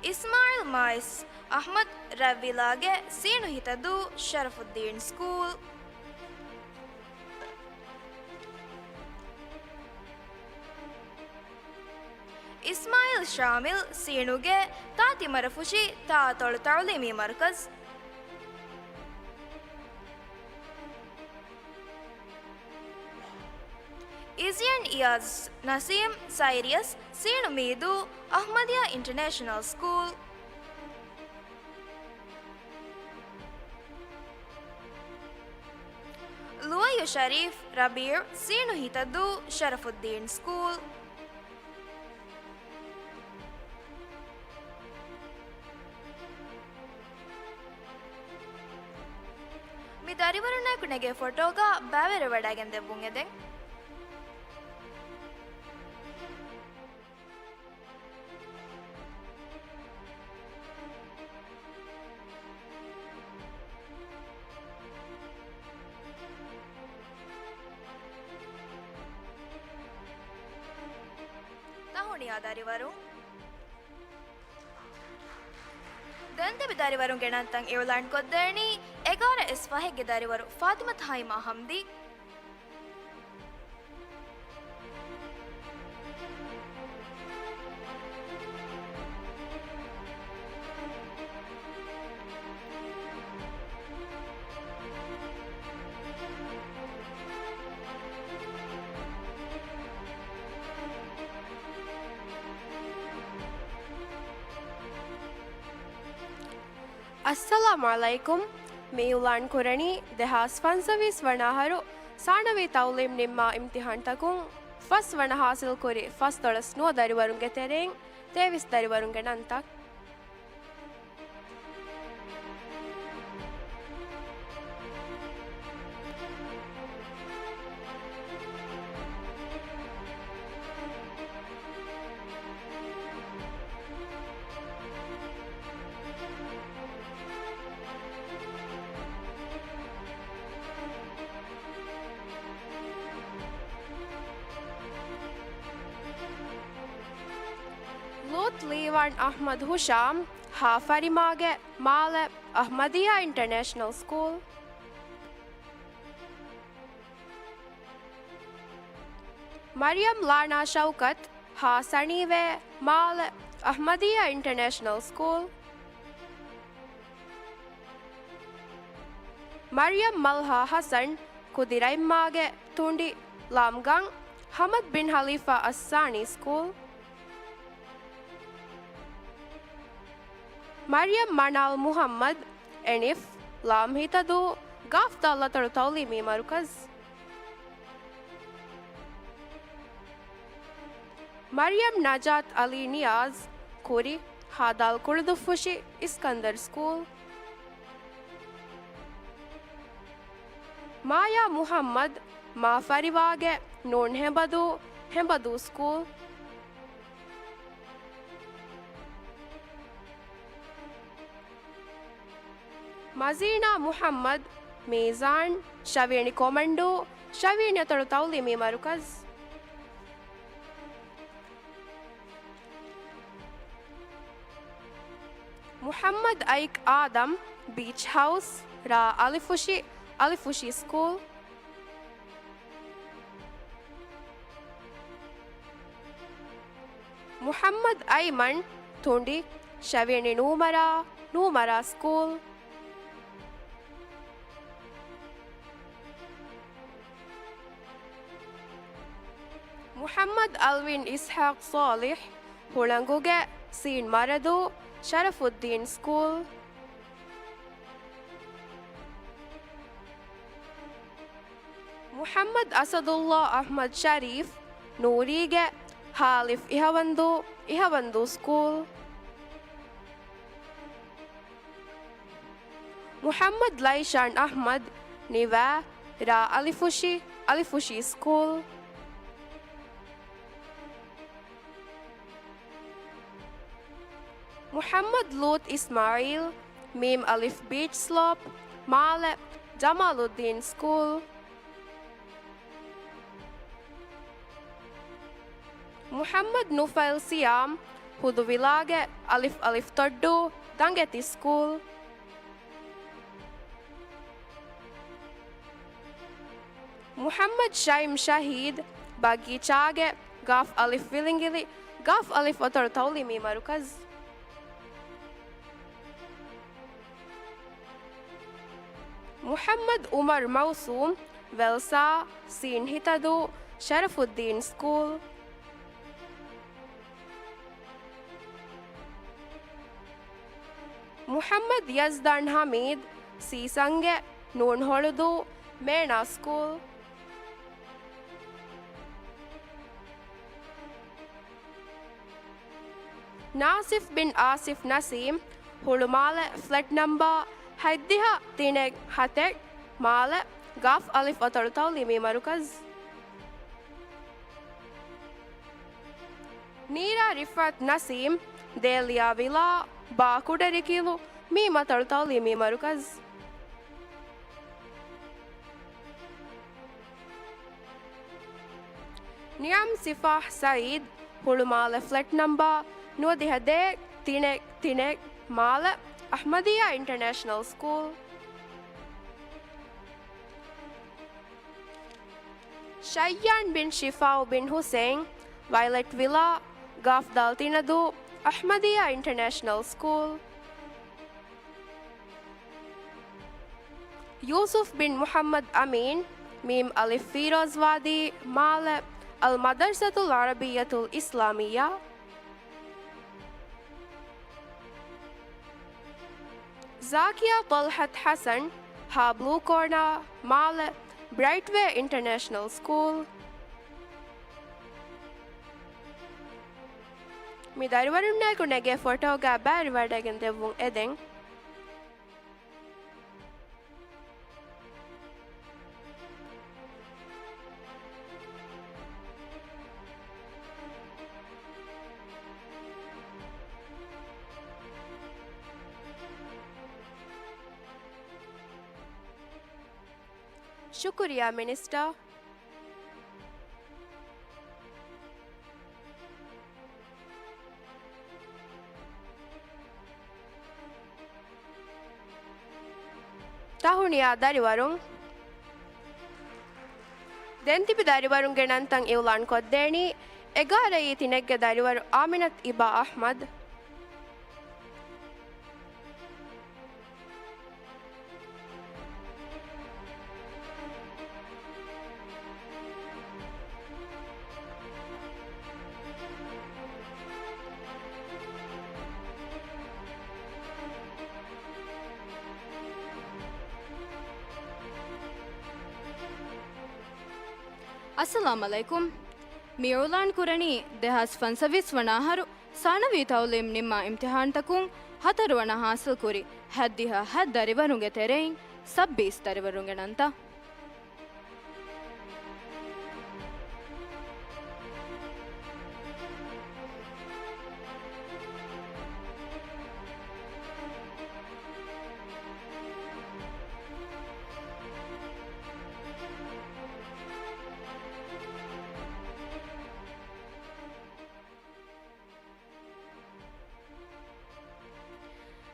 އިސްމާއިލް މާތް އަޙްމަދު ރަތްވިލާގެ ސީނު ހިތަދޫ ޝަރަފުއްދީން ސްކޫލް. އިސްމާއިލް ޝާމިލް ސީނުގެ ތާ ތިމަރަފުށި ތާ އަތޮޅު ތަޢުލީމީ މަރުކަޒު. އިޒިޔަން އިޔާޒް ނަސީމް ސައިރިޔަސް ސީނު މީދޫ އަޙްމަދިއްޔާ އިންޓަރނޭޝަނަލް ސްކޫލް. ލުވައްޔު ޝަރީފް ރަބީޢު ސީނު ހިތަދޫ ޝަރަފުއްދީން ސްކޫލް. މި ދަރިވަރުންނާއެކު ނެގޭ ފޮޓޯގަ ބައިވެރިވެވަޑައިގެން ދެއްވުން އެދެން. ތަހުނިޔާ ދަރިވަރުން. ދެން ތިބި ދަރިވަރުންގެ ނަންތައް އިއުލާން ކޮށްދޭނީ އެގާރަ އެސް ފަހެއްގެ ދަރިވަރު ފާތިމަތު ހައިމާ ހަމްދީ. އައްސަލާމު ޢަލައިކުމް. މި އިއުލާން ކުރަނީ ދެހާސް ފަންސަވީސް ވަނަ އަހަރު ސާނަވީ ތަޢުލީމް ނިންމާ އިމްތިޙާންތަކުން ފަސް ވަނަ ޙާޞިލްކުރި ފަސްދޮޅަސް ނުވަ ދަރިވަރުންގެ ތެރެއިން ތޭވީސް ދަރިވަރުންގެ ނަންތައް. ލޫޠު ލީވާން އަޙްމަދު ހުޝާމް، ހާ ފަރިމާގެ، މާލެ، އަޙްމަދިއްޔާ އިންޓަރނޭޝަނަލް ސްކޫލް. މަރިޔަމް ލާނާ ޝައުކަތް، ހާ ސަނީވޭ، މާލެ، އަޙްމަދިއްޔާ އިންޓަރނޭޝަނަލް ސްކޫލް. މަރިޔަމް މަލްހާ ޙަސަން، ކުދި ރަތްމާގެ، ތުނޑި، ލާމްގަން، ޙަމަދު ބިން ޚަލީފާ އައްސާނީ ސްކޫލް. މަރިޔަމް މަނާލް މުޙައްމަދު، އެނިފް، ލާމް ހިތަދޫ، ގާފްދާލް އަތޮޅު ތަޢުލީމީ މަރުކަޒު. މަރިޔަމް ނަޖާތް އަލީ ނިޔާޒް، ކުރި، ހާދާލް ކުޅުދުއްފުށި، އިސްކަންދަރު ސްކޫލް. މާޔާ މުޙައްމަދު، މާ ފަރިވާގެ، ނޫން ހެނބަދޫ، ހެނބަދޫ ސްކޫލް. މަޒީނާ މުޙައްމަދު، މީޒާން، ޝަވީނި ކޮމަންޑޫ، ޝަވީނި އަތޮޅު ތަޢުލީމީ މަރުކަޒު. މުޙައްމަދު އައިކް އާދަމް، ބީޗް ހައުސް، ރ އަލިފުށި، އަލިފުށި ސްކޫލް. މުޙައްމަދު އައިމަން، ތުނޑި، ޝަވިޔަނި ނޫމަރާ، ނޫމަރާ ސްކޫލް. މުޙައްމަދު އަލްވިން އިސްޙާޤް ޞާލިޙް، ހުޅަނގުގެ ސީން މަރަދޫ، ޝަރަފުއްދީން ސްކޫލް. މުޙައްމަދު އަސަދުﷲ އަޙްމަދު ޝަރީފް، ނޫރީގެ ހާލިފް އިހަވަންދޫ، އިހަވަންދޫ ސްކޫލް. މުޙައްމަދު ލައިޝާން އަޙްމަދު، ނިވާ، ރާ އަލިފުށި، އަލިފުށި ސްކޫލް. މުޙައްމަދު ލޫޠު އިސްމާޢީލް، މީމް އަލިފް ބީޗް ސްލޯޕް، މާލެ، ޖަމާލުއްދީން ސްކޫލް. މުޙައްމަދު ނުފައިލް ސިޔާމް، ހުދުވިލާގެ އަލިފް އަލިފް ތޮއްޑޫ، ދަނގެތި ސްކޫލް. މުޙައްމަދު ޝައިމް ޝަހީދު، ބަގީޗާގެ ގާފް އަލިފް ވިލިނގިލި، ގާފް އަލިފް އަތޮޅު ތައުލީމީ މަރުކަޒު. މުޙައްމަދު އުމަރު މައުސޫމް، ވެލްސާ، ސީން ހިތަދޫ، ޝަރަފުއްދީން ސްކޫލް. މުޙައްމަދު ޔަޒްދާން ޙަމީދު، ސީސަންގެ، ނޫން ހޮޅުދޫ، މޭނާ ސްކޫލް. ނާސިފް ބިން އާސިފް ނަސީމް، ހުޅުމާލެ، ފްލެޓް ނަމްބާ ހަތްދިހަ، ތިނެއް، ހަތެއް، މާލެ، ގާފް އަލިފް އަތޮޅު ތައުލީމީ މަރުކަޒު. ނީރާ ރިފްއަތު ނަސީމް، ދޭލިޔާ ވިލާ، ބާ ކުޑަރިކިލު، މީމް އަތޮޅު ތައުލީމީ މަރުކަޒު. ނިޢަމް ސިފާހް ސައީދު، ހުޅުމާލެ ފްލެޓް ނަމްބާ ނުވަދިހަ ދޭއް، ތިނެއް، ތިނެއް، މާލެ، އަޙްމަދިއްޔާ އިންޓަރނޭޝަނަލް ސްކޫލް. ޝައްޔާން ބިން ޝިފާއު ބިން ޙުސައިން، ވައިލެޓް ވިލާ، ގާފް ދާލް ތިނަދޫ، އަޙްމަދިއްޔާ އިންޓަރނޭޝަނަލް ސްކޫލް. ޔޫސުފް ބިން މުޙައްމަދު އަމީން، މީމް އަލިފް ފީރޯޒްވާދީ، މާލެ، އަލް މަދަރްސަތުލް ޢަރަބިއްޔަތުލް އިސްލާމިއްޔާ. ޒާކިޔާ ޠަލްޙަތު ޙަސަން، ހާ ބްލޫ ކޯނާ، މާލެ، ބްރައިޓްވޭ އިންޓަރނޭޝަނަލް ސްކޫލް. މި ދަރިވަރުންނާއެކު ނެގޭ ފޮޓޯގަ ބައިވެރިވަޑައިގެން ދެއްވުން އެދެން. ޝުކުރިއްޔާ މިނިސްޓަރ. ތަހުނިޔާ ދަރިވަރުން. ދެން ތިބި ދަރިވަރުންގެ ނަންތައް އިއުލާން ކޮށްދޭނީ އެގާރައީ ތިނެއްގެ ދަރިވަރު އާމިނަތު އިބާ އަޙްމަދު. އައްސަލާމް ޢަލައިކުމް. މި އިއުލާން ކުރަނީ ދެހާސް ފަންސަވީސް ވަނަ އަހަރު ސާނަވީ ތައުލީމް ނިންމާ އިމްތިޙާންތަކުން ހަތަރު ވަނަ ޙާޞިލްކުރި ހަތްދިހަ ހަތް ދަރިވަރުންގެ ތެރެއިން ސައްބީސް ދަރިވަރުންގެ ނަންތައް.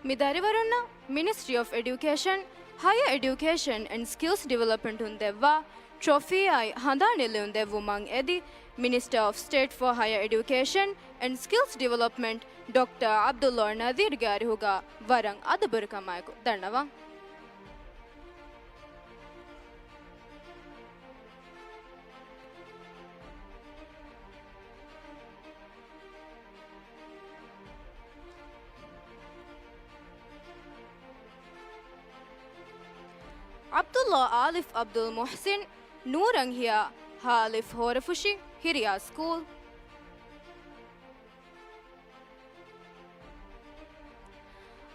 މި ދަރިވަރުންނަށް މިނިސްޓްރީ އޮފް އެޑިއުކޭޝަން، ހަޔަ އެޑިއުކޭޝަން އެންޑް ސްކިލްސް ޑިވެލޮޕްމަންޓުން ދެއްވާ ޓްރޮފީއާއި ހަނދާން އެއްލެވުން ދެއްވުމަށް އެދި، މިނިސްޓަރ އޮފް ސްޓޭޓް ފޯ ހަޔަރ އެޑިއުކޭޝަން އެންޑް ސްކިލްސް ޑިވެލޮޕްމަންޓް ޑޮކްޓަރ ޢަބްދުﷲ ނަޒީރްގެ އަރިހުގަ ވަރަށް އަދަބުވެރިކަމާއެކު ދަންނަވަން. ޢަބްދުﷲ އާލިފް ޢަބްދުލް މުޙްސިން، ނޫރަން ހިޔާ ހާލިފް ހޯރަފުށި ހިރިޔާ ސްކޫލް.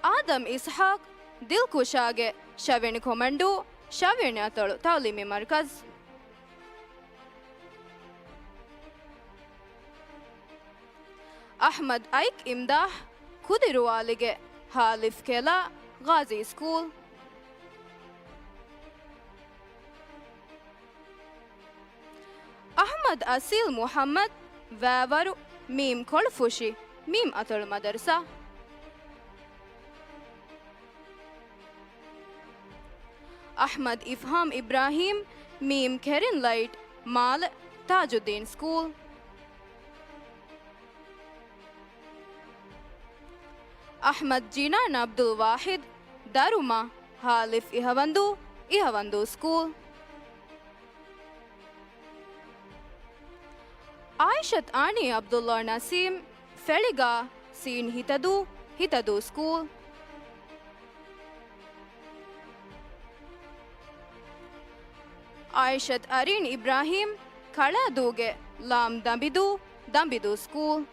އާދަމް އިސްޙާޤް، ދިލްކުޝާގެ ޝަވިޔަނި ކޮމަންޑޫ، ޝަވިޔަނި އަތޮޅު ތަޢުލީމީ މަރުކަޒް. އަޙްމަދު އައިކް އިމްދާޙް، ކުދިރުވާލިގެ ހާލިފް ކެލާ، ޣާޒީ ސްކޫލް. އަޙްމަދު އަސީލް މުޙައްމަދު، ވައިވަރު، މީމް ކޮޅުފުށި، މީމް އަތޮޅު މަދަރުސާ. އަޙްމަދު އިފްހާމް އިބްރާހީމް، މީމް ކެރިން ލައިޓް، މާލެ، ތާޖުއްދީން ސްކޫލް. އަޙްމަދު ޖިނާން ޢަބްދުލް ވާޙިދު، ދަރުމަ، ހާލިފް އިހަވަންދޫ، އިހަވަންދޫ ސްކޫލް. އާއިޝަތު އާނީ ޢަބްދުﷲ ނަސީމް، ފެޅިގާ، ސީން ހިތަދޫ، ހިތަދޫ ސްކޫލް. އާއިޝަތު އަރީން އިބްރާހީމް، ކަޅާދޫގެ ލާމް ދަނބިދޫ، ދަނބިދޫ ސްކޫލް.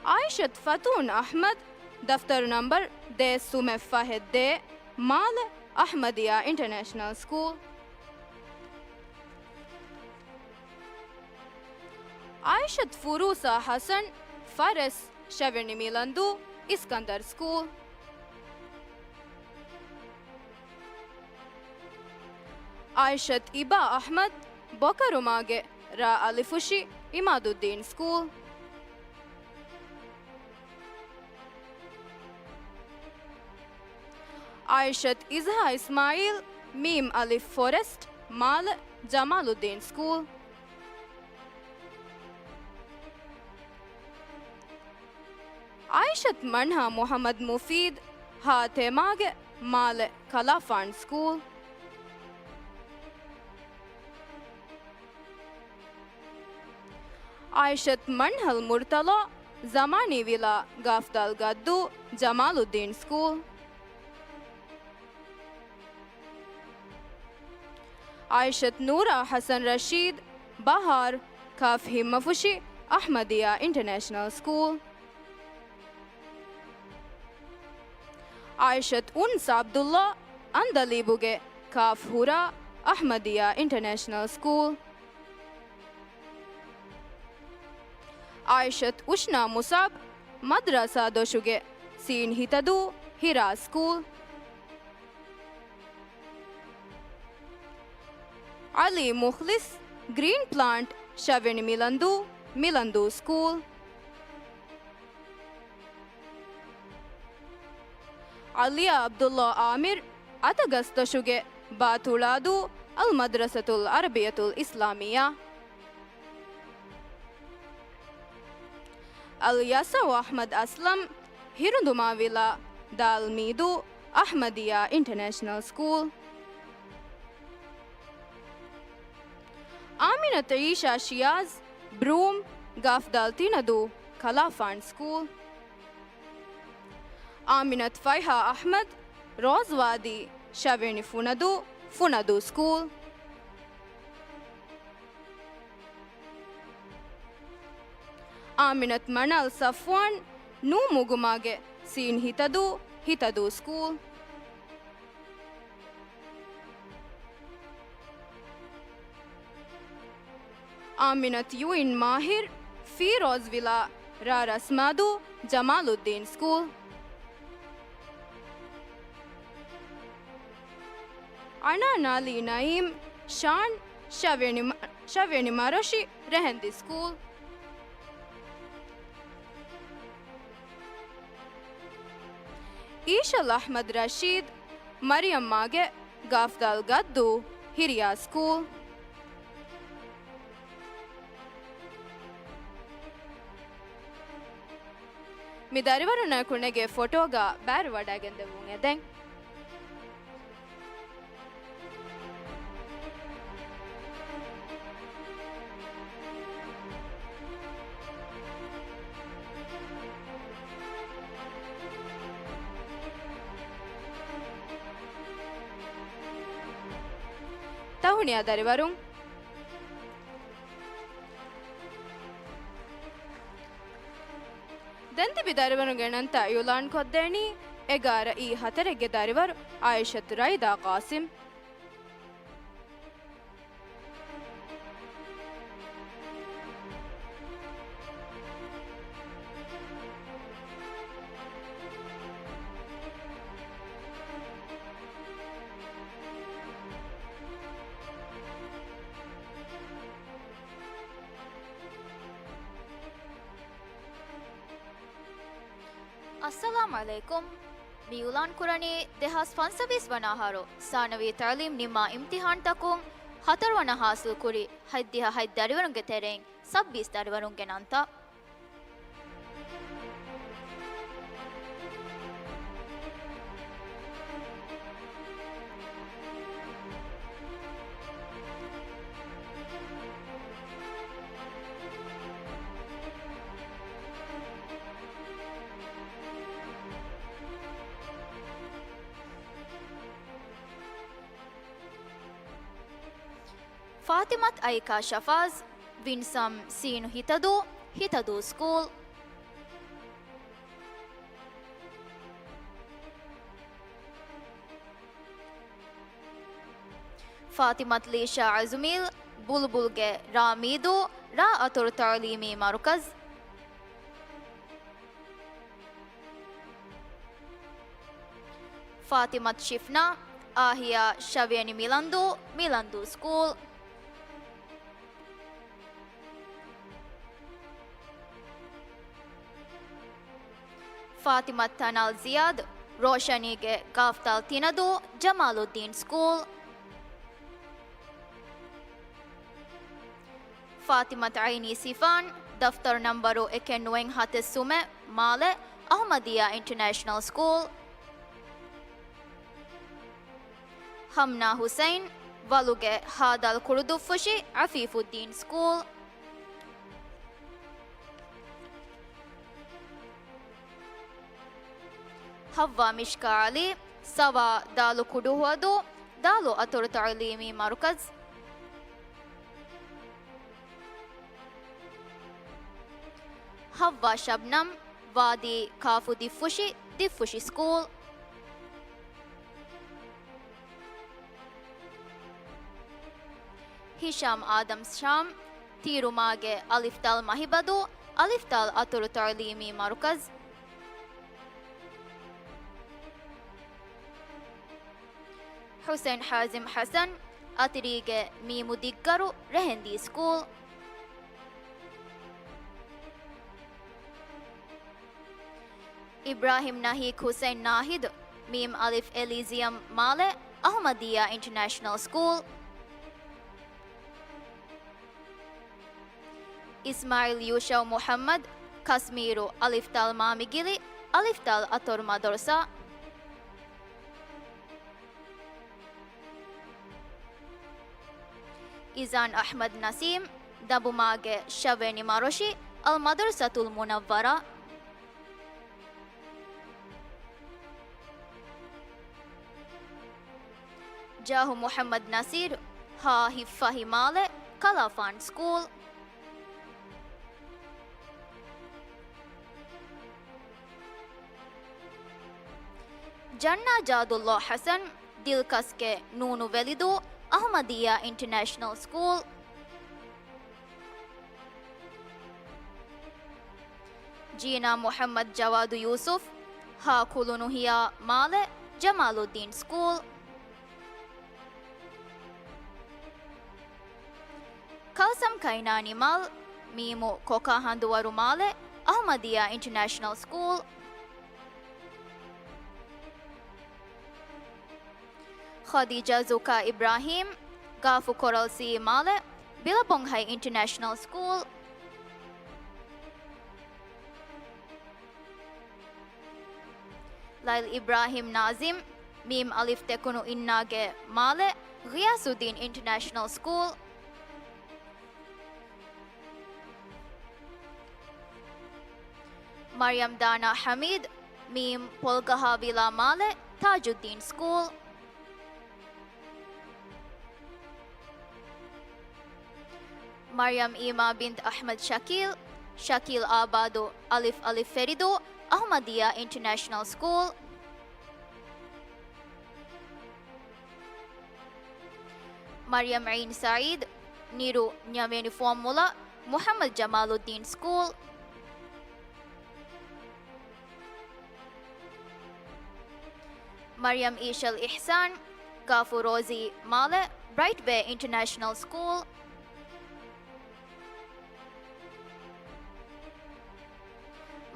އާއިޝަތު ފަތޫން އަޙްމަދު، ދަފްތަރު ނަންބަރު ދޭއް ސުމެއް ފަހެއް ދޭއް، މާލެ، އަޙްމަދިއްޔާ އިންޓަރނޭޝަނަލް ސްކޫލް. އާއިޝަތު ފުރޫސާ ޙަސަން، ފަރެސް، ޝަވިޔަނި މިލަންދޫ، އިސްކަންދަރު ސްކޫލް. އާއިޝަތު އިބާ އަޙްމަދު، ބޮކަރުމާގެ ރ އަލިފުށި، އިމާދުއްދީން ސްކޫލް. އާއިޝަތު އިޒްހާ އިސްމާޢީލް، މީމް އަލިފް ފޮރެސްޓް، މާލެ، ޖަމާލުއްދީން ސްކޫލް. އާއިޝަތު މަންހާ މުޙައްމަދު މުފީދު، ހާ ތެމާގެ، މާލެ، ކަލާފާން ސްކޫލް. އާއިޝަތު މަންހަލް މުރްތަޟާ، ޒަމާނީ ވިލާ، ގާފްދާލް ގައްދޫ، ޖަމާލުއްދީން ސްކޫލް. އާއިޝަތު ނޫރާ ޙަސަން ރަޝީދު، ބަހާރު، ކާފް ހިންމަފުށި، އަޙްމަދިއްޔާ އިންޓަރނޭޝަނަލް ސްކޫލް. އާއިޝަތު އުންސް ޢަބްދުﷲ، އަންދަލީބުގެ ކާފް ހުރާ، އަޙްމަދިއްޔާ އިންޓަރނޭޝަނަލް ސްކޫލް. އާއިޝަތު އުޝްނާ މުޞްޢަބް، މަދްރަސާ ދޮށުގެ ސީން ހިތަދޫ، ހިރާ ސްކޫލް. ޢަލީ މުޚްލިޞް، ގްރީން ޕްލާންޓް، ޝަވިޔަނި މިލަންދޫ، މިލަންދޫ ސްކޫލް. ޢަލިޔާ ޢަބްދުﷲ ޢާމިރު، އަތަގަސްދޮށުގެ ބާތުޅާދޫ، އަލްމަދްރަސަތުލް ޢަރަބިއްޔަތުލް އިސްލާމިއްޔާ. އަލްޔަސަޢު އަޙްމަދު އަސްލަމް، ހިރުނދުމާވިލާ، ދާލްމީދޫ، އަޙްމަދިއްޔާ އިންޓަރނޭޝަނަލް ސްކޫލް. އާމިނަތު ޢީޝާ ޝިޔާޒް، ބްރޫމް، ގާފްދާލް ތިނަދޫ، ކަލާފާން ސްކޫލް. އާމިނަތު ފައިހާ އަޙްމަދު، ރޯޒްވާދީ، ޝަވިޔަނި ފުނަދޫ، ފުނަދޫ ސްކޫލް. އާމިނަތު މަނާލް ޞަފްވާން، ނޫ މުގުމާގެ ސީން ހިތަދޫ، ހިތަދޫ ސްކޫލް. އާމިނަތު ޔުއިން މާހިރު، ފީރޯޒްވިލާ، ރ ރަސްމާދޫ، ޖަމާލުއްދީން ސްކޫލް. އަނާ ނާލީ ނައީމް، ޝާން، ޝަވިޔަނި މަ-، ޝަވިޔަނި މަރޮށި، ރެހެންދި ސްކޫލް. އީޝަލް އަޙްމަދު ރަޝީދު، މަރިޔަމްމާގެ ގާފްދާލް ގައްދޫ ހިރިޔާ ސްކޫލް. މި ދަރިވަރުންނަކު ނެގޭ ފޮޓޯގަ ބައިވެރިވަޑައިގެންދެވުން އެދެން. ތަހުނިޔާ ދަރިވަރުން. ދެން ތިބި ދަރިވަރުންގެ ނަންތައް އިއުލާން ކޮށްދޭނީ އެގާރަ އީ ހަތަރެއްގެ ދަރިވަރު އާއިޝަތު ރައިދާ ޤާސިމް. އައްސަލާމް ޢަލައިކުމް. މިއިއުލާން ކުރަނީ ދެހާސް ފަންސަވީސް ވަނަ އަހަރު ސާނަވީ ތަޢުލީމް ނިންމާ އިމްތިޙާންތަކުން ހަތަރުވަނަ ޙާޞިލްކުރި ހަތްދިހަ ހަތް ދަރިވަރުންގެ ތެރެއިން ސައްބީސް ދަރިވަރުންގެ ނަންތައް. ފާތިމަތު އައިކާ ޝަފާޒް، ވިންސަމް ސީނު ހިތަދޫ، ހިތަދޫ ސްކޫލް. ފާތިމަތު ލީޝާ އަޒުމީލް، ބުލްބުލްގެ ރާ މީދޫ، ރާ އަތޮޅު ތަޢުލީމީ މަރުކަޒް. ފާތިމަތު ޝިފްނާ، އާހިޔާ ޝަވިޔަނި މިލަންދޫ، މިލަންދޫ ސްކޫލް. ފާތިމަތު ތަނާލް ޒިޔާދު، ރޯޝަނީގެ ގާފްދާލް ތިނަދޫ، ޖަމާލުއްދީން ސްކޫލް. ފާތިމަތު އައިނީ ސިފާން، ދަފްތަރު ނަންބަރު އެކެއް ނުވައިން ހަތެއް ސުމެ، މާލެ، އަޙްމަދިއްޔާ އިންޓަރނޭޝަނަލް ސްކޫލް. ހަމްނާ ހުސައިން، ވަލުގެ ހާދާލް ކުޑުދުއްފުށި، އަފީފުއްދީން ސްކޫލް. ހައްވާ މިޝްކާ ޢަލީ، ސަވާ ދާލު ކުޑުހުވަދޫ، ދާލު އަތޮޅު ތަޢުލީމީ މަރުކަޒް. ހައްވާ ޝަބްނަމް، ވާދީ ކާފު ދިއްފުށި، ދިއްފުށި ސްކޫލް. ހިޝާމް އާދަމް ޝާމް، ތީރުމާގެ އަލިފްދާލް މަހިބަދޫ، އަލިފްދާލް އަތޮޅު ތަޢުލީމީ މަރުކަޒް. ޙުސައިން ޙާޒިމް ޙަސަން، އަތިރީގެ މީމު ދިއްގަރު، ރެހެންދީ ސްކޫލް. އިބްރާހިމް ނަހީކް ޙުސައިން ނާހިދު، މީމް އަލިފް އެލީޒިއަމް، މާލެ، އަޙްމަދިއްޔާ އިންޓަރނޭޝަނަލް ސްކޫލް. އިސްމާޢީލް ޔޫޝައު މުޙައްމަދު، ކަސްމީރު، އަލިފްދާލް މާމިގިލި، އަލިފްދާލް އަތޮރު މަދަރުސާ. އިޒާން އަޙްމަދު ނަސީމް، ދަނބުމާގެ ޝަވިޔަނި މަރޮށި، އަލް މަދަރުސަތުލް މުނައްވަރާ. ޖާހު މުޙައްމަދު ނަސީރު، ހާ ހިއްފަހި މާލެ، ކަލާފާން ސްކޫލް. ޖަންނާ ޖާދުﷲ ޙަސަން، ދިލްކަސްގެ ނޫނު ވެލިދޫ، އަޙްމަދިއްޔާ އިންޓަރނޭޝަނަލް ސްކޫލް. ޖީނާ މުޙައްމަދު ޖަވާދު ޔޫސުފް، ހާ ކުލުނުހިޔާ މާލެ، ޖަމާލުއްދީން ސްކޫލް. ކަލްސަމް ކައިނާ ނިމާލް، މީމު ކޮކާ ހަނދުވަރު މާލެ، އަޙްމަދިއްޔާ އިންޓަރނޭޝަނަލް ސްކޫލް. ޚަދީޖާ ޒުކާ އިބްރާހީމް، ގާފު ކޮރަލް ސީ މާލެ، ބިލަބޮންހައި އިންޓަރނޭޝަނަލް ސްކޫލް. ލައިލް އިބްރާހީމް ނާޒިމް، މީމް އަލިފް ތެކުނު އިންނާގެ މާލެ، ޣިޔާސުއްދީން އިންޓަރނޭޝަނަލް ސްކޫލް. މަރިޔަމް ދާނާ ޙަމީދު، މީމް ޕޮލްގަހާ ވިލާ މާލެ، ތާޖުއްދީން ސްކޫލް. މަރިޔަމް އީމާ ބިންތު އަޙްމަދު ޝަކީލް، ޝަކީލް އާބާދު، އަލިފް އަލިފް ފެރިދޫ، އަޙްމަދިއްޔާ އިންޓަރނޭޝަނަލް ސްކޫލް. މަރިޔަމް ޢައިން ސަޢީދު، ނިރު، ނިޔަވެނި ފުވައްމުލައް، މުޙައްމަދު ޖަމާލުއްދީން ސްކޫލް. މަރިޔަމް އީޝަލް އިޙްސާން، ގާފު ރޯޒީ މާލެ، ބްރައިޓް ވޭ އިންޓަރނޭޝަނަލް ސްކޫލް.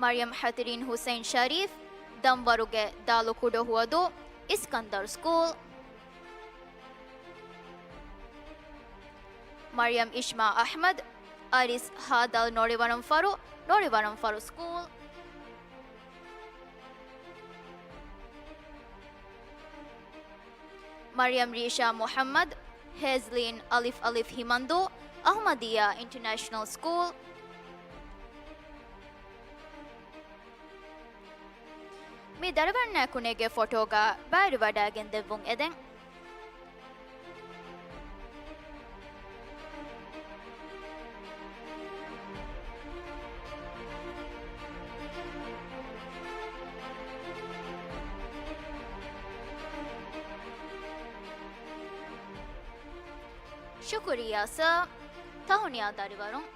މަރިޔަމް ޙަތިރީން ޙުސައިން ޝަރީފް، ދަންވަރުގެ ދާލުކުޑަހުއަދޫ، އިސްކަންދަރު ސްކޫލް. މަރިޔަމް އިޝްމާ އަޙްމަދު، އަރިސް ހާދަލް ނޮޅިވަރަންފަރު، ނޮޅިވަރަންފަރު ސްކޫލް. މަރިޔަމް ރީޝާ މުޙައްމަދު، ހޭޒްލީން އަލިފް އަލިފް ހިމަންދޫ، އަޙްމަދިއްޔާ އިންޓަރނޭޝަނަލް ސްކޫލް. މި ދަރިވަރުންނާއެކު ނެގޭ ފޮޓޯގަ ބައިވެރިވަޑައިގެން ދެއްވުން އެދެން. ޝުކުރިއްޔާ ސާ. ތަހުނިޔާ ދަރިވަރުން.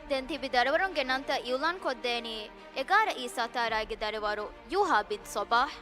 ދެން ތިބި ދަރިވަރުންގެ ނަންތައް އިއުލާންކޮށްދޭނީ އެގާރަ އީ ސަތާރާގެ ދަރިވަރު ޔޫހާ ބިން ސޮބާހް.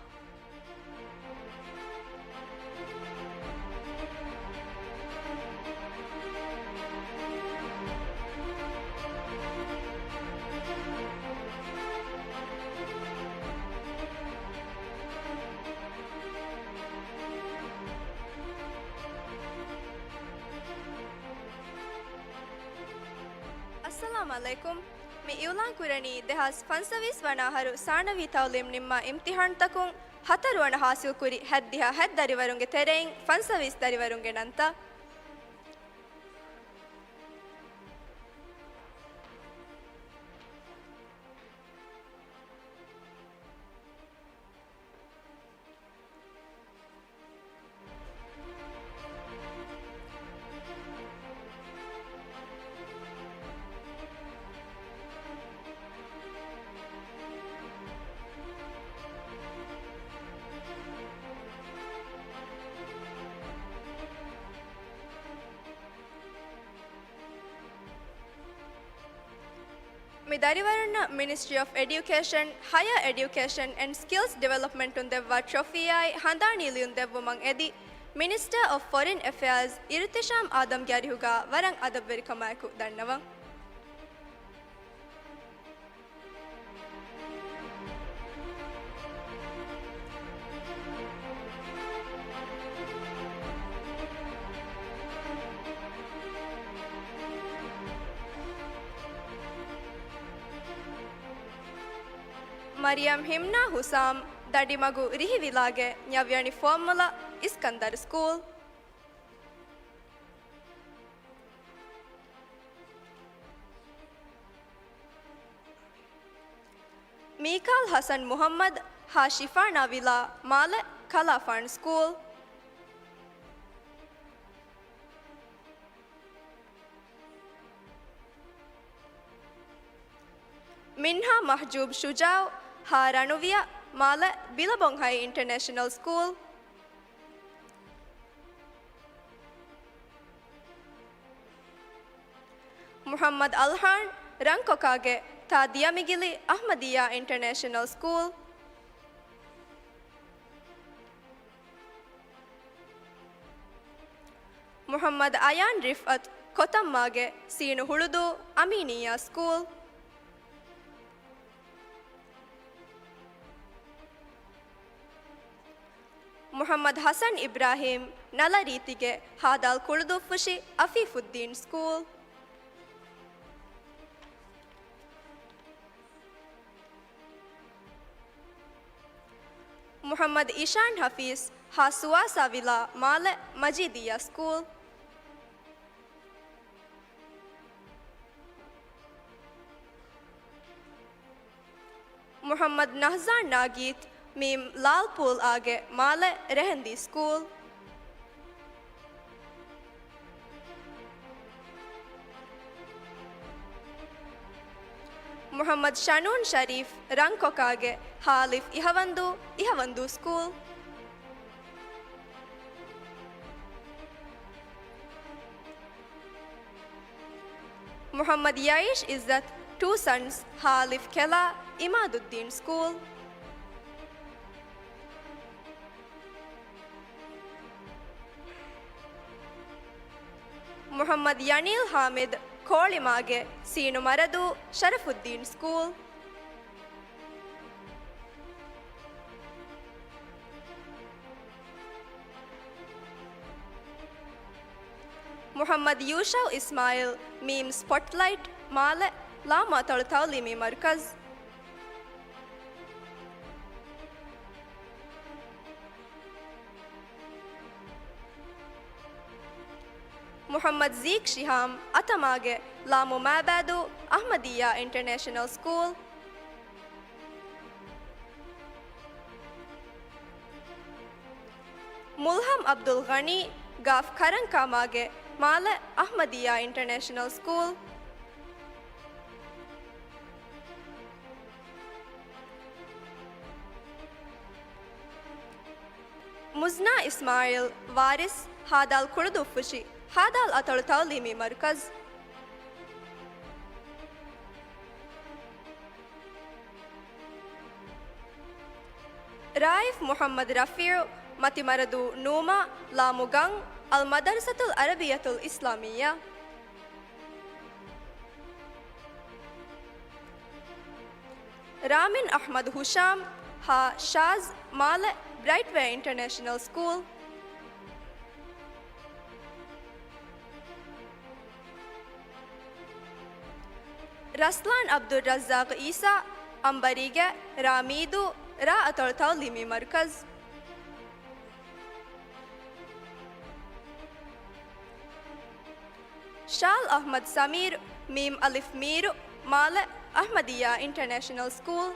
އައްސަލާމް ޢަލައިކުމް. މި އިއުލާން ކުރަނީ ދެހާސް ފަންސަވީސް ވަނަ އަހަރު ސާނަވީ ތަޢުލީމް ނިންމާ އިމްތިޙާންތަކުން ހަތަރު ވަނަ ޙާޞިލްކުރި ހަތްދިހަ ހަތް ދަރިވަރުންގެ ތެރެއިން ފަންސަވީސް ދަރިވަރުންގެ ނަންތައް. މި ދަރިވަރުންނަށް މިނިސްޓްރީ އޮފް އެޑިއުކޭޝަން، ހަޔަރ އެޑިއުކޭޝަން އެންޑް ސްކިލްސް ޑިވެލޮޕްމަންޓުން ދެއްވާ ޓްރޮފީއާއި ހަނދާނީ ލިޔުން ދެއްވުމަށް އެދި، މިނިސްޓަރ އޮފް ފޮރިން އެފެއާޒް އިރުތިޝާމް އާދަމްގެ އަރިހުގަ ވަރަށް އަދަބުވެރިކަމާއެކު ދަންނަވަން. މަރިޔަމް ހިމްނާ ހުސާމް، ދަޑިމަގު ރިހިވިލާގެ ނިޔަވިޔަނި ފުވައްމުލައް، އިސްކަންދަރު ސްކޫލް. މީކާލް ހަސަން މުޙައްމަދު، ހާ ޝިފާނާ ވިލާ، މާލެ، ކަލާފާނު ސްކޫލް. މިންހާ މަހްޖޫބް ޝުޖާއު، ހާ ރަނުވިޔަ، މާލެ، ބިލަބޮންހައި އިންޓަރނޭޝަނަލް ސްކޫލް. މުޙައްމަދު އަލްހާން، ރަންކޮކާގެ، ތާ ދިޔަމިގިލި، އަޙްމަދިއްޔާ އިންޓަރނޭޝަނަލް ސްކޫލް. މުޙައްމަދު އަޔާން ރިފްއަތު، ކޮތަންމާގެ ސީނު ހުޅުދޫ އަމީނިއްޔާ ސްކޫލް. މުޙައްމަދު ޙަސަން އިބްރާހީމް ނަލަރީތިގެ ހާދާލް ކުޅުދުއްފުށި އަފީފުއްދީން ސްކޫލް. މުޙައްމަދު އިޝާން ޙަފީޒް ހާ ސުވާސާ ވިލާ މާލެ މަޖީދިއްޔާ ސްކޫލް. މުޙައްމަދު ނަހްޒާން ނާގީތު މީމް ލާލްޕޫލް އާގެ މާލެ ރެހެންދީ ސްކޫލް. މުޙައްމަދު ޝަނޫން ޝަރީފް ރަންކޮކާގެ ހާ އަލިފް އިހަވަންދޫ، އިހަވަންދޫ ސްކޫލް. މުޙައްމަދު ޔައީޝް އިއްޒަތު ޓޫ ސަންސް ހާ އަލިފް ކެލާ އިމާދުއްދީން ސްކޫލް. މުޙައްމަދު ޔަނީލް ޙާމިދު ކޯޅިމާގެ ސީނު މަރަދޫ ޝަރަފުއްދީން ސްކޫލް. މުޙައްމަދު ޔޫޝައު އިސްމާއިލް މީމް ސްޕޮޓްލައިޓް މާލެ ލާމު އަތޮޅު ތަޢުލީމީ މަރުކަޒު. މުޙައްމަދު ޒީކް ޝިހާމް އަތަމާގެ ލާމު މާބައިދޫ އަޙްމަދިއްޔާ އިންޓަރނޭޝަނަލް ސްކޫލް. މުލްހަމް އަބްދުލް ޣަނީ ގާފް ކަރަންކާމާގެ މާލެ އަޙްމަދިއްޔާ އިންޓަރނޭޝަނަލް ސްކޫލް. މުޒްނާ އިސްމާޢީލް ވާރިސް ހާދާލް ކުޅުދުއްފުށި ހާދާލް އަތޮޅު ތަޢުލީމީ މަރުކަޒު. ރާއިފް މުޙައްމަދު ރަފީޢު މަތިމަރަދޫ ނޫމާ ލާމު ގަން އަލް މަދަރުސަތުލް ޢަރަބިއްޔަތުލް އިސްލާމިއްޔާ. ރާމިން އަޙްމަދު ހުޝާމް ހާ ޝާޒް މާލެ ބްރައިޓްވޭ އިންޓަރނޭޝަނަލް ސްކޫލް. ރަސްލާން ޢަބްދުއްރައްޒާޤް އީސާ އަނބަރީގެ ރާ މީދޫ ރާ އަތޮޅު ތަޢުލީމީ މަރުކަޒު. ޝާލް އަޙްމަދު ސަމީރު މީމް އަލިފް މީރު މާލެ އަޙްމަދިއްޔާ އިންޓަރނޭޝަނަލް ސްކޫލް.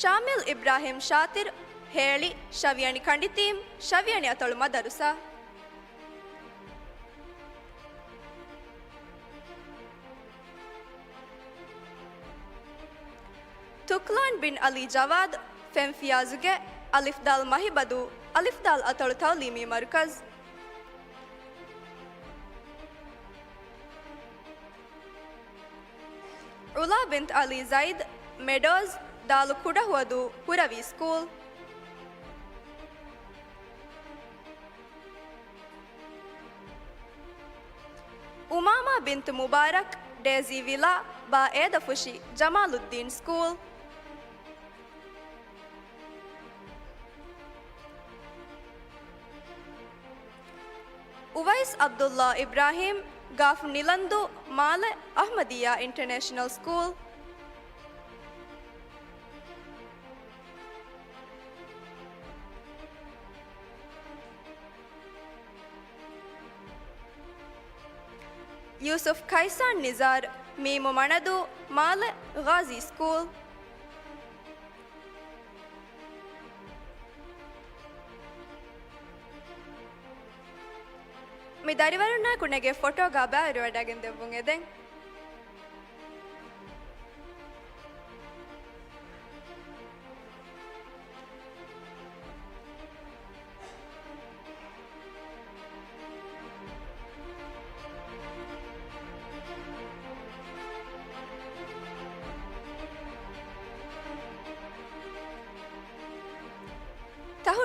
ޝާމިލް އިބްރާހިމް ޝާތިރު ހޭޅި ޝަވިޔަނި ކަނޑިތީމް ޝަވިޔަނި އަތޮޅު މަދަރުސާ. ތުކްލާން ބިން އަލީ ޖަވާދު ފެން ފިޔާޒުގެ އަލިފް ދާލް މަހިބަދޫ އަލިފް ދާލް އަތޮޅު ތަޢުލީމީ މަރުކަޒު. ޢުލާ ބިންތު އަލީ ޒައިދު މެޑޯޒް ދާލު ކުޑަހުވަދޫ ހުރަވީ ސްކޫލް. އުމާމާ ބިންތު މުބާރަކް ޑޭޒީ ވިލާ ބާ އޭދަފުށި ޖަމާލުއްދީން ސްކޫލް. އުވައިސް ޢަބްދުﷲ އިބްރާހީމް ގާފް ނިލަންދޫ މާލެ އަޙްމަދިއްޔާ އިންޓަރނޭޝަނަލް ސްކޫލް. ޔޫސުފް ކައިސާން ނިޒާރު މީމު މަނަދޫ މާލެ ޣާޒީ ސްކޫލް. މި ދަރިވަރުންނާއެކު ނެގޭ ފޮޓޯގަ ބައިވެރިވަޑައިގެން ދެއްވުން އެދެން.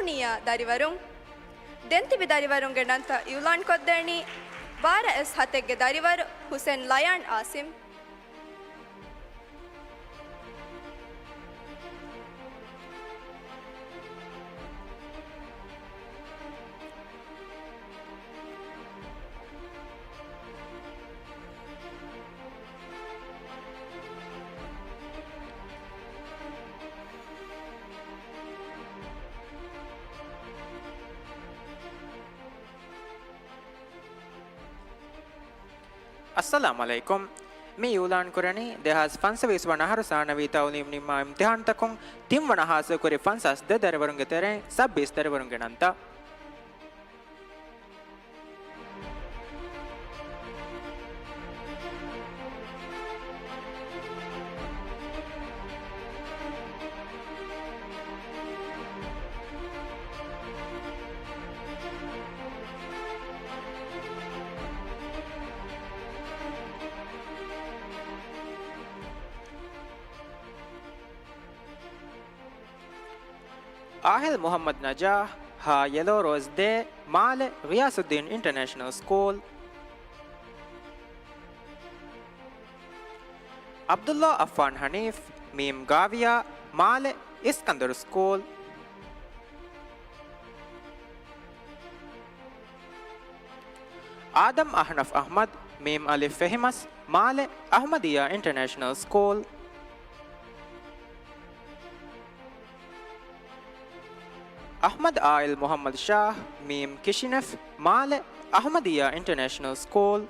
ނިޔާ ދަރިވަރުން. ދެންތިބި ދަރިވަރުންގެ ނަންތައް އިއުލާންކޮށްދޭނީ، ބާރަ އެސް ހަތެއްގެ ދަރިވަރު ހުސެން ލަޔާން އާސިމް. އައްސަލާމު ޢަލައިކުމް. މި އިއުލާންކުރަނީ ދެހާސް ފަންސަވީސް ވަނަ އަހަރު ސާނަވީ ތަޢުލީމް ނިންމާ އިމްތިޙާންތަކުން ތިންވަނަ ހާއްސަކުރި ފަންސާސް ދެ ދަރިވަރުންގެ ތެރެއިން ސައްބީސް ދަރިވަރުންގެ ނަންތައް. އާހިލް މުޙައްމަދު ނަޖާޙް، ހަ ޔެލޯ ރޯޒް ދޭ، މާލެ، ޣިޔާސުއްދީން އިންޓަރނޭޝަނަލް ސްކޫލް. ޢަބްދުﷲ އައްފާން ޙަނީފް، މީމް ގާވިޔާ، މާލެ، އިސްކަންދަރު ސްކޫލް. އާދަމް އަޙްނަފް އަޙްމަދު، މީމް އަލިފް ފެހިމަސް، މާލެ، އަޙްމަދިއްޔާ އިންޓަރނޭޝަނަލް ސްކޫލް. އަޙްމަދު އާއިލް މުޙައްމަދު ޝާޙް، މީމް ކިޝިނެފް، މާލެ، އަޙްމަދިއްޔާ އިންޓަރނޭޝަނަލް ސްކޫލް.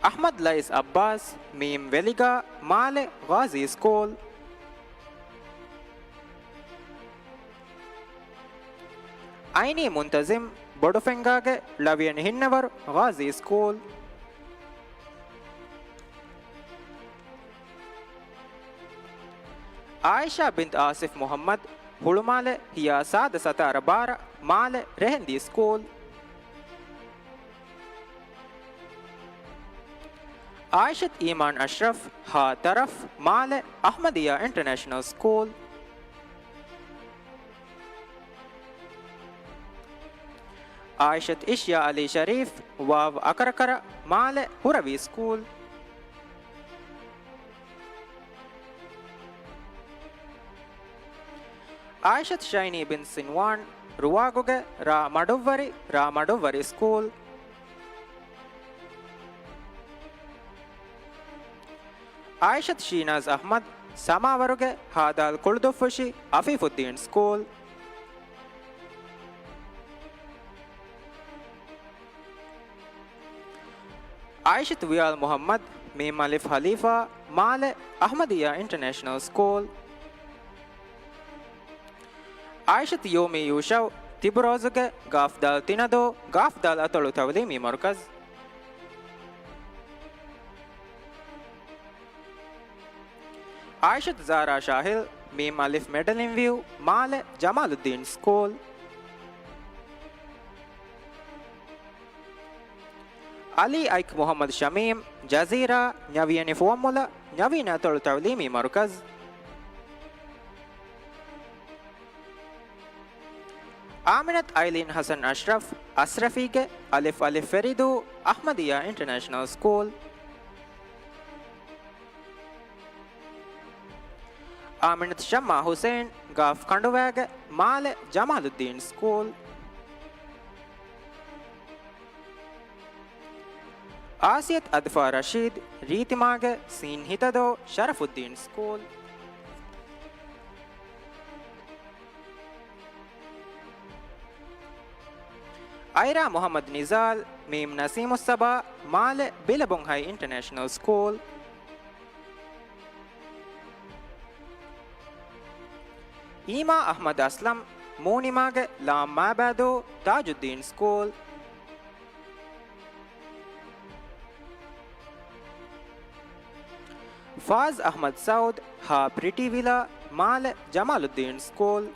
އަޙްމަދު ލައިސް ޢައްބާސް، މީމް ވެލިގާ، މާލެ، ޣާޒީ ސްކޫލް. އައިނީ މުންތަޒިމް، ބޮޑުފެންގާގެ ޅަވިޔަނި ހިންނަވަރު، ޣާޒީ ސްކޫލް. ޢާއިޝާ ބިންތު އާސިފް މުޙައްމަދު، ހުޅުމާލެ، ހިޔާ ސާދަ ސަތާރަ ބާރަ، މާލެ، ރެހެންދީ ސްކޫލް. ޢާއިޝަތު އީމާން އަޝްރަފް، ހަ ތަރަފް، މާލެ، އަޙްމަދިއްޔާ އިންޓަރނޭޝަނަލް ސްކޫލް. ޢާއިޝަތު އިޝްޔާ ޢަލީ ޝަރީފް، ވާވް އަކަރަކަރަ، މާލެ، ހުރަވީ ސްކޫލް. ޢާއިޝަތު ޝައިނީ ބިން ސިންވާން، ރުވާގުގެ ރ މަޑުއްވަރި، ރ މަޑުއްވަރި ސްކޫލް. ޢާއިޝަތު ޝީނާޒް އަޙްމަދު، ސަމާވަރުގެ ހ ދާލް ކުޅުދުއްފުށި އަފީފުއްދީން ސްކޫލް. ޢާއިޝަތު ވިޔާލް މުޙައްމަދު، މީމް އަލިފް ހަލީފާ، މާލެ، އަޙްމަދިއްޔާ އިންޓަރނޭޝަނަލް ސްކޫލް. ޢާއިޝަތު ޔޫމީ ޔޫޝައު، ތިބުރޯޒުގެ ގާފް ދާލް ތިނަދޫ، ގާފް ދާލް އަތޮޅު ތަޢުލީމީ މަރުކަޒު. ޢާއިޝަތު ޒާރާ ޝާހިލް، މީމް އަލިފް މެޑަލިން ވިއު، މާލެ، ޖަމާލުއްދީން ސްކޫލް. ޢަލީ އައިކް މުޙައްމަދު ޝަމީމް، ޖަޒީރާ، ނަވިޔަނި ފުވައްމުލައް، ނަވީން އަތޮޅު ތަޢުލީމީ މަރުކަޒު. އާމިނަތު އައިލީން ޙަސަން އަޝްރަފް، އަސްރަފީގެ، އަލިފް އަލިފް ފެރިދޫ، އަޙްމަދިއްޔާ އިންޓަރނޭޝަނަލް ސްކޫލް. އާމިނަތު ޝައްމާ ޙުސައިން، ގާފް ކަނޑުވައިގެ، މާލެ، ޖަމާލުއްދީން ސްކޫލް. އާސިޔަތު އަދްފާ ރަޝީދު، ރީތިމާގެ، ސީން ހިތަދޯ، ޝަރަފުއްދީން ސްކޫލް. އައިރާ މުޙައްމަދު ނިޒާލް، މީމް ނަސީމުއްސަބާ، މާލެ، ބިލަބޮންހައި އިންޓަރނޭޝަނަލް ސްކޫލް. އީމާ އަޙްމަދު އަސްލަމް، މޫނިމާގެ، ލާމް މާބައިދޫ، ތާޖުއްދީން ސްކޫލް. ފާޒް އަޙްމަދު ސައުދު، ހ ޕްރިޓީ ވިލާ، މާލެ، ޖަމާލުއްދީން ސްކޫލް.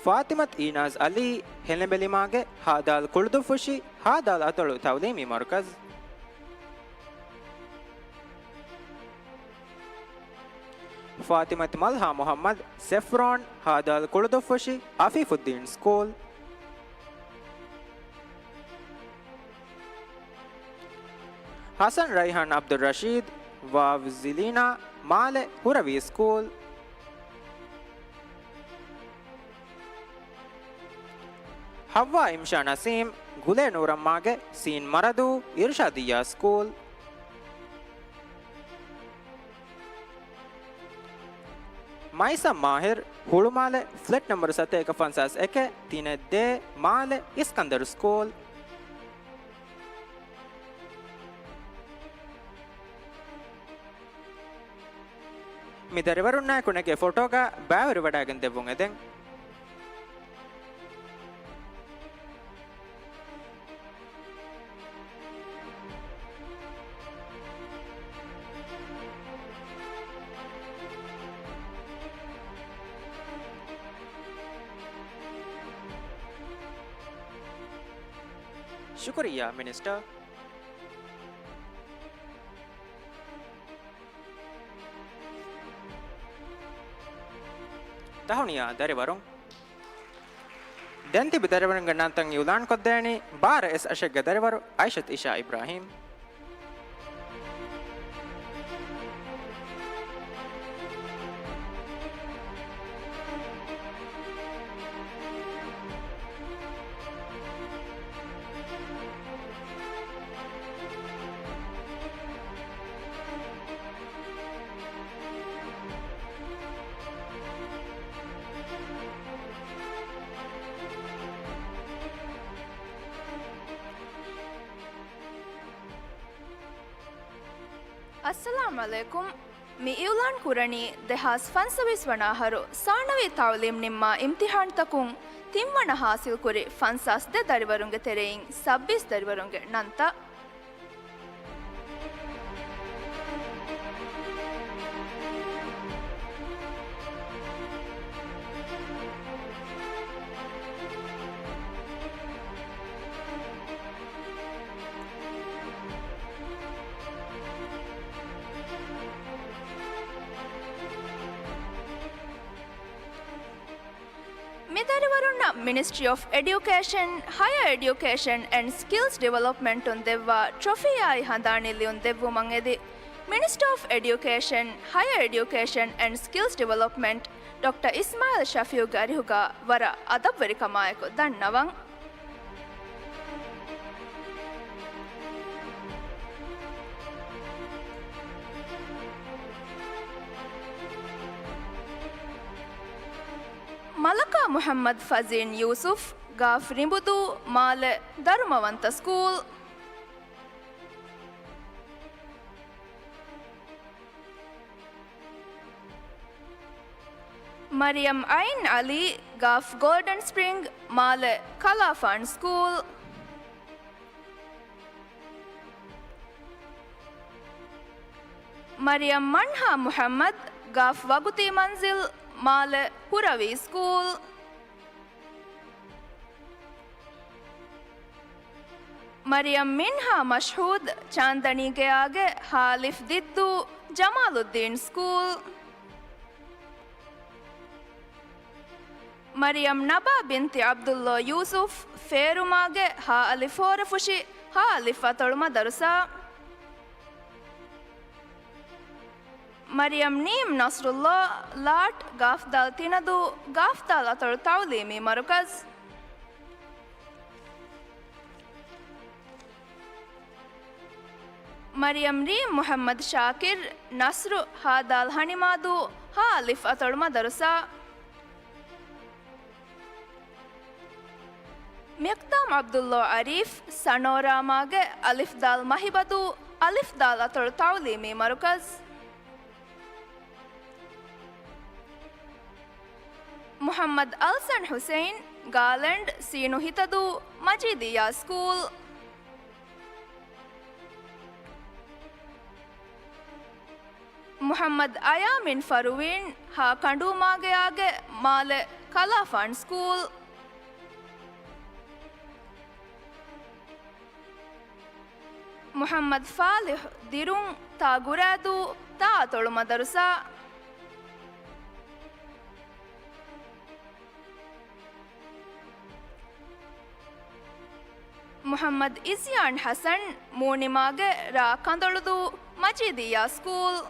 ފާތިމަތު އީނާޒް އަލީ، ހެލެމެލިމާގެ، ހ ދާލް ކުޅުދުއްފުށި، ހ ދާލް އަތޮޅު ތަޢުލީމީ މަރުކަޒު. ފާތިމަތު މަލްހާ މުޙައްމަދު، ސެފްރޯން، ހާދާލް ކުޅުދުއްފުށި، އަފީފުއްދީން ސްކޫލް. ޙަސަން ރައިޙާން ޢަބްދުއްރަޝީދު، ވާވް ޒިލީނާ، މާލެ، ހުރަވީ ސްކޫލް. ޙައްވާ އިމްޝާ ނަސީމް، ގުލޭ ނޫރަމްމާގެ، ސީން މަރަދޫ، އިރުޝާދިއްޔާ ސްކޫލް. މައިސަމް މާހިރު، ހުޅުމާލެ، ފްލެޓް ނަމްބަރު ސަތޭކަ ފަންސާސް އެކެއް، ތިނެއް ދޭއް، މާލެ، އިސްކަންދަރު ސްކޫލް. މި ދަރިވަރުންނާއެކު ނެގޭ ފޮޓޯގަ ބައިވެރިވަޑައިގެން ދެއްވުން އެދެން. ޝުކުރިއްޔާ މިނިސްޓަރ. ތަހުނިޔާ ދަރިވަރުން. ދެން ތިބި ދަރިވަރުންގެ ނަންތައް އިއުލާންކޮށްދޭނީ ބާރަ އެސް އަށެއްގެ ދަރިވަރު އައިޝަތު އިޝާ އިބްރާހީމް. އައްސަލާމް ޢަލައިކުމް. މި އިއުލާން ކުރަނީ ދެހާސް ފަންސަވީސް ވަނަ އަހަރު ސާނަވީ ތަޢުލީމް ނިންމާ އިމްތިޙާންތަކުން ތިންވަނަ ޙާޞިލްކުރި ފަންސާސް ދެ ދަރިވަރުންގެ ތެރެއިން ސައްބީސް ދަރިވަރުންގެ ނަންތައް. މި ދަރިވަރުންނަށް މިނިސްޓްރީ އޮފް އެޑިއުކޭޝަން، ހަޔަރ އެޑިއުކޭޝަން އެންޑް ސްކިލްސް ޑިވެލޮޕްމަންޓުން ދެއްވާ ޓްރޮފީއާއި ހަނދާނީ ލިޔުން ދެއްވުމަށް އެދި، މިނިސްޓަރ އޮފް އެޑިއުކޭޝަން، ހަޔަރ އެޑިއުކޭޝަން އެންޑް ސްކިލްސް ޑިވެލޮޕްމަންޓް ޑޮކްޓަރ އިސްމާޢީލް ޝަފީޢުގެ އަރިހުގަ ވަރަށް އަދަބުވެރިކަމާއެކު ދަންނަވަން. މަލަކާ މުޙައްމަދު ފަޒީން ޔޫސުފް، ގާފް ރިނބުދޫ، މާލެ، ދަރުމަވަންތަ ސްކޫލް. މަރިޔަމް އައިން ޢަލީ، ގާފް ގޯލްޑަން ސްޕްރިންގް، މާލެ، ކަލާފާން ސްކޫލް. މަރިޔަމް މަންހާ މުޙައްމަދު، ގާފް ވަގުތީ މަންޒިލް، މާލެ، ހުރަވީ ސްކޫލް. މަރިޔަމް މިންހާ މަޝްހޫދު، ޗާންދަނީގެއާގެ ހާ އަލިފް ދިއްދޫ، ޖަމާލުއްދީން ސްކޫލް. މަރިޔަމް ނަބާ ބިންތި ޢަބްދުﷲ ޔޫސުފް، ފޭރުމާގެ ހާ އަލިފް ހޯރަފުށި، ހާ އަލިފް އަތޮޅު މަދަރުސާ. މަރިޔަމް ނީމް ނަޞްރުﷲ، ލާޓް، ގާފްދާލް ތިނަދޫ، ގާފްދާލް އަތޮޅު ތަޢުލީމީ މަރުކަޒު. މަރިޔަމް ރީމް މުޙައްމަދު ޝާކިރް، ނަޞްރު، ހާދާލް ހަނިމާދޫ، ހާ އަލިފް އަތޮޅު މަދަރުސާ. މިޤްދާމް ޢަބްދުﷲ ޢަރީފް، ސަނޯރާމާގެ އަލިފްދާލް މަހިބަދޫ، އަލިފްދާލް އަތޮޅު ތަޢުލީމީ މަރުކަޒު. މުޙައްމަދު އަލްސަން ޙުސައިން، ގާލެންޑް، ސީނު ހިތަދޫ، މަޖީދިއްޔާ ސްކޫލް. މުޙައްމަދު އަޔާމިން ފަރުވީން، ހާ ކަނޑޫމާގެއާގެ، މާލެ، ކަލާފާން ސްކޫލް. މުޙައްމަދު ފާލިޙު ދިރުން، ތާ ގުރާދޫ، ތާ އަތޮޅު މަދަރުސާ. މުޙައްމަދު އިޒްޔާން ޙަސަން، މޫނިމާގެ ރ. ކަނދޮޅުދޫ މަޖީދިއްޔާ ސްކޫލް.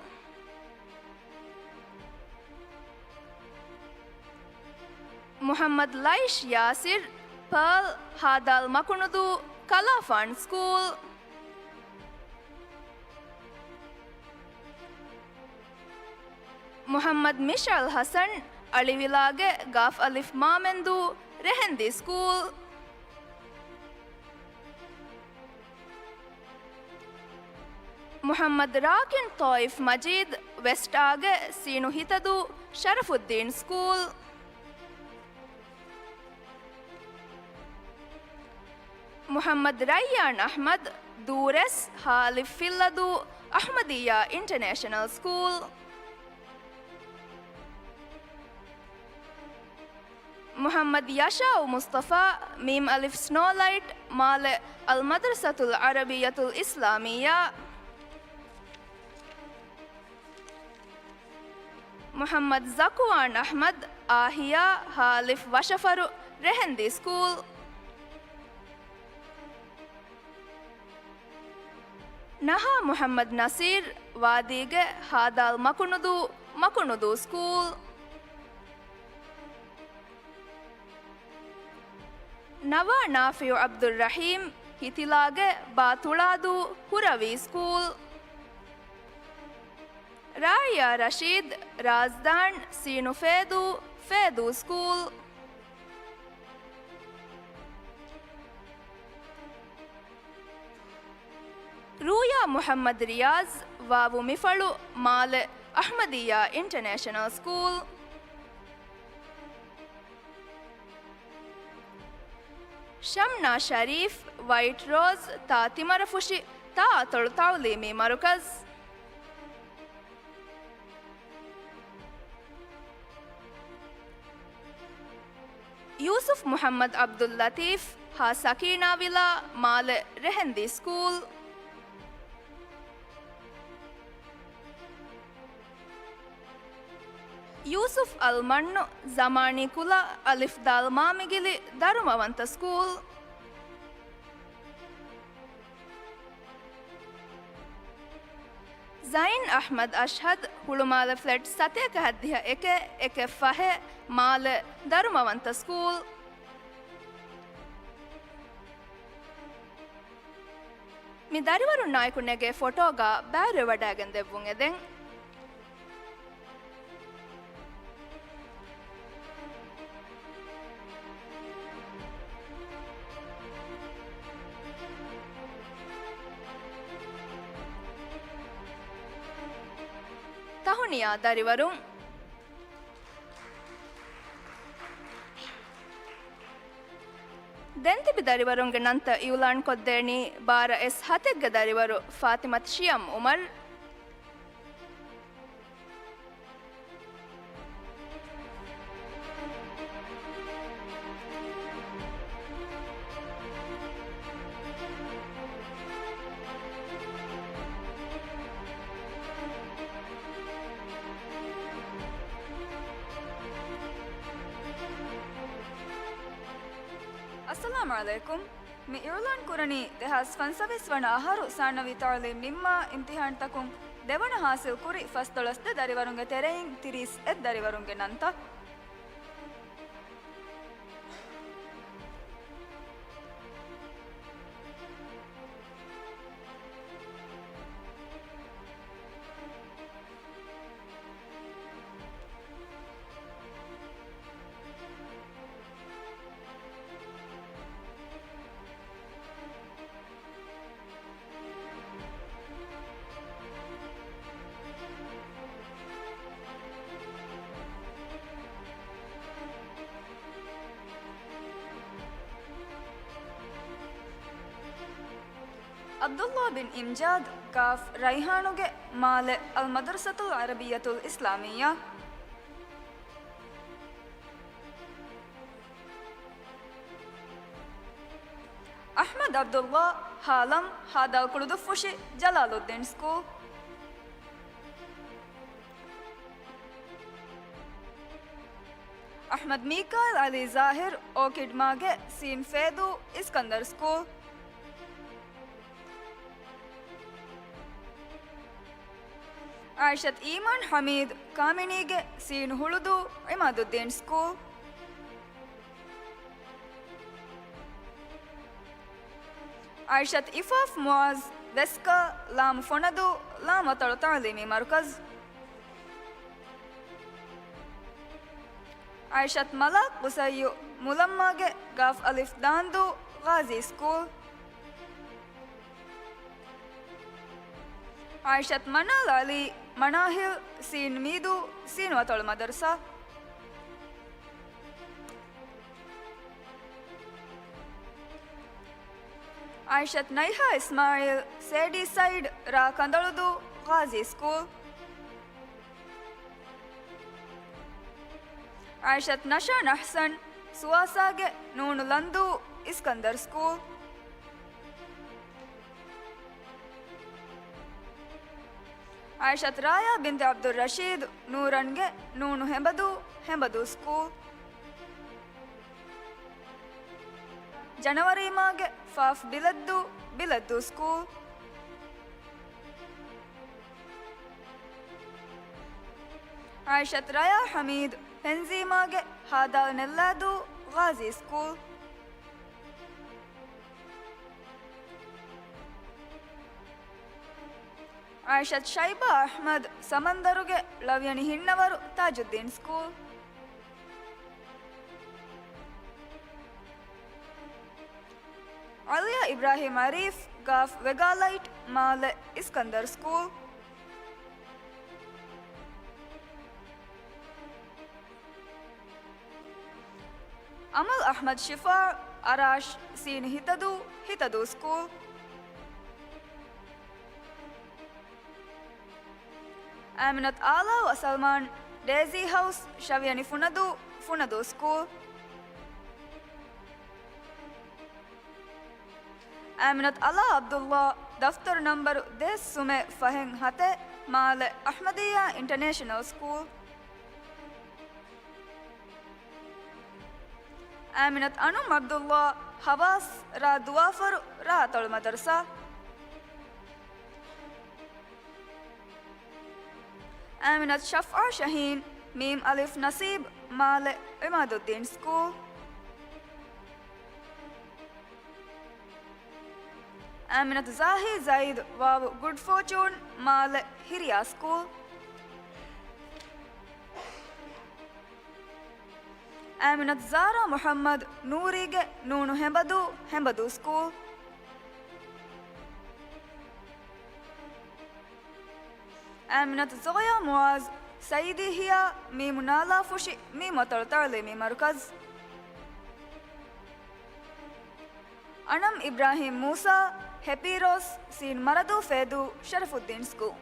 މުޙައްމަދު ލައިޝް ޔާސިރް، ޕާލް، ހދ. މަކުނުދޫ ކަލާފާން ސްކޫލް. މުޙައްމަދު މިޝާލް ޙަސަން، އަޅިވިލާގެ ގ. މާމެންދޫ ރެހެންދީ ސްކޫލް. މުޙައްމަދު ރާކިން ޠާއިފް މަޖީދު، ވެސްޓާގެ ސީނު ހިތަދޫ ޝަރަފުއްދީން ސްކޫލް. މުޙައްމަދު ރައްޔާން އަޙްމަދު، ދޫ ރެސް، ހ. ފިއްލަދޫ އަޙްމަދިއްޔާ އިންޓަނޭޝަނަލް ސްކޫލް. މުޙައްމަދު ޔަޝާއު މުޞްޠަފާ، މ. ސްނޯލައިޓް، މާލެ އަލްމަދްރަސަތުލް ޢަރަބިއްޔަތުލް އިސްލާމިއްޔާ. މުޙައްމަދު ޒަކުވާން އަޙްމަދު، އާހިޔާ، ހ. ވަށަފަރު ރެހެންދީ ސްކޫލް. ނަހާ މުޙައްމަދު ނަސީރު، ވާދީގެ ހދ. މަކުނުދޫ މަކުނުދޫ ސްކޫލް. ނަވާ ނާފިޢު ޢަބްދުއްރަޙީމް، ހިތިލާގެ ބ. ތުޅާދޫ ހުރަވީ ސްކޫލް. ރާއިޔާ ރަޝީދު، ރާޒްދާން، ސީނު ފޭދޫ ފޭދޫ ސްކޫލް. ރޫޔާ މުޙައްމަދު ރިޔާޒް، ވ. މިފަޅު، މާލެ އަޙްމަދިއްޔާ އިންޓަނޭޝަނަލް ސްކޫލް. ޝަމްނާ ޝަރީފް، ވައިޓް ރޯޒް، ތ. ތިމަރަފުށި، ތ. އަތޮޅު ތަޢުލީމީ މަރުކަޒު. ޔޫސުފް މުޙައްމަދު ޢަބްދުއްލަޠީފް، ހ. ސަކީނާ ވިލާ، މާލެ ރެހެންދީ ސްކޫލް. ޔޫސުފް އަލްމަންނު، ޒަމާނީ ކުލަ، އަލިފް ދާލް މާމިގިލި ދަރުމަވަންތަ ސްކޫލް. ޒައިން އަޙްމަދު އަޝްހަދު، ހުޅުމާލެ ފްލެޓް ސަތޭކަ ހައްދިހަ އެކެއް، އެކެއް ފަހެއް، މާލެ ދަރުމަވަންތަ ސްކޫލް. މި ދަރިވަރުންނާއެކު ނެގޭ ފޮޓޯގަ ބައިވެރިވަޑައިގެން ދެއްވުން އެދެން. ތަހުނިޔާ ދަރިވަރުން. ދެން ތިބި ދަރިވަރުންގެ ނަންތައް އިއުލާންކޮށްދޭނީ ބާރަ އެސް ހަތެއްގެ ދަރިވަރު ފާތިމަތު ޝިޔަމް އުމަރު. އައްސަލާމު ޢަލައިކުމް. މި އިޢުލާން ކުރަނީ ދެހާސް ފަންސަވީސް ވަނަ އަހަރު ސާނަވީ ތަޢުލީމް ނިންމާ އިމްތިޙާންތަކުން ދެވަނަ ޙާޞިލް ކުރި ފަސްދޮޅަސް ދެ ދަރިވަރުންގެ ތެރެއިން ތިރީސް އެއް ދަރިވަރުންގެ ނަންތައް. ޢަބްދުﷲ ބިން އިމްޖާދު، ކާފް ރައިޙާނުގެ، މާލެ އަލްމަދްރަސަތުލް ޢަރަބިއްޔަތުލް އިސްލާމިއްޔާ. އަޙްމަދު ޢަބްދުﷲ، ހާލަމް، ހދ. ކުޅުދުއްފުށި ޖަލާލުއްދީން ސްކޫލް. އަޙްމަދު މީކާއިލް ޢަލީ ޒާހިރު، އޯކިޑް މާގެ، ސީން ފޭދޫ އިސްކަންދަރު ސްކޫލް. އައިޝަތް އީމާން ހަމީދު ކާމިނީގެ ސީން ހުޅުދޫ އިމާދުއްދީން ސްކޫލް. އައިޝަތް އިފާފް މުއާޒް ވެސްކާ ލާމު ފޮނަދޫ ލާމު އަތޮޅު ތަޢުލީމީ މަރުކަޒް. އައިޝަތް މަލާކް ޤުސައްޔު މުލައްމާގެ ގާފް އަލިފް ދާންދޫ ޣާޒީ ސްކޫލް. އައިޝަތް މަނާލް އަލީ މަނާހިލް ސީން މީދޫ ސީނު އަތޮޅު މަދަރުސާ. އައިޝަތް ނައިހާ އިސްމާޢީލް ސޭޑީ ސައިޑް ރާ ކަނދަޅުދޫ ޣާޒީ ސްކޫލް. އައިޝަތް ނަޝާން އަޙްސަން ސުވާސާގެ ނޫނު ލަންދޫ އިސްކަންދަރް ސްކޫލް. އައިޝަތް ރާޔާ ބިންތި ޢަބްދުއްރަޝީދު ނޫރަންގެ ނޫނު ހެނބަދޫ ހެނބަދޫ ސްކޫލް. ޖަނަވަރީމާގެ ފާފް ބިލައްދޫ ބިލައްދޫ ސްކޫލް. އައިޝަތް ރަޔާ ޙަމީދު ފެންޒީމާގެ ހާދާލް ނެއްލާދޫ ޣާޒީ ސްކޫލް. އައިޝަތް ޝައިބާ އަޙްމަދު ސަމަންދަރުގެ ޅަވިޔަނި ހިންނަވަރު ތާޖުއްދީން ސްކޫލް. އަލިޔާ އިބްރާހީމް އަރީފް ގާފް ވެގާލައިޓް މާލެ އިސްކަންދަރު ސްކޫލް. އަމަލް އަޙްމަދު ޝިފާ އަރާޝް ސީނި ހިތަދޫ ހިތަދޫ ސްކޫލް. އާމިނަތު އާލާ އަސަލްމާން ޑޭޒީ ހައުސް ޝަވިޔަނި ފުނަދޫ ފުނަދޫ ސްކޫލް. އާމިނަތު އަލާ ޢަބްދުﷲ ދަފްތަރު ނަންބަރު ދޭއް ސުމެއް ފަހެއް ހަތެއް މާލެ އަޙްމަދިއްޔާ އިންޓަނޭޝަނަލް ސްކޫލް. އާމިނަތު އަނުމް ޢަބްދުﷲ ހަވާސް ރ ދުވާފަރު ރ އަތޮޅު މަދަރުސާ. އާމިނަތު ޝަފްޢާ ޝަހީން މީމް އަލިފް ނަސީބް މާލެ ޢިމާދުއްދީން ސްކޫލް. އާމިނަތު ޒާހީ ޒައިދު ވާވު ގުޑް ފޯޗޫން މާލެ ހިރިޔާ ސްކޫލް. އާމިނަތު ޒާރާ މުޙައްމަދު ނޫރީގެ ނޫނު ހެނބަދޫ ހެނބަދޫ ސްކޫލް. އާމިނަތު ޒޯޔާ މުޢާޒް ސައީދީ ހިޔާ މީމު ނާލާފުށި މީމު އަތޮޅު ތަޢުލީމީ މަރުކަޒް. އަނަމް އިބްރާހީމް މޫސާ ހެޕީ ރޯސް ސީން މަރަދޫ ފޭދޫ ޝަރަފުއްދީން ސްކޫލް.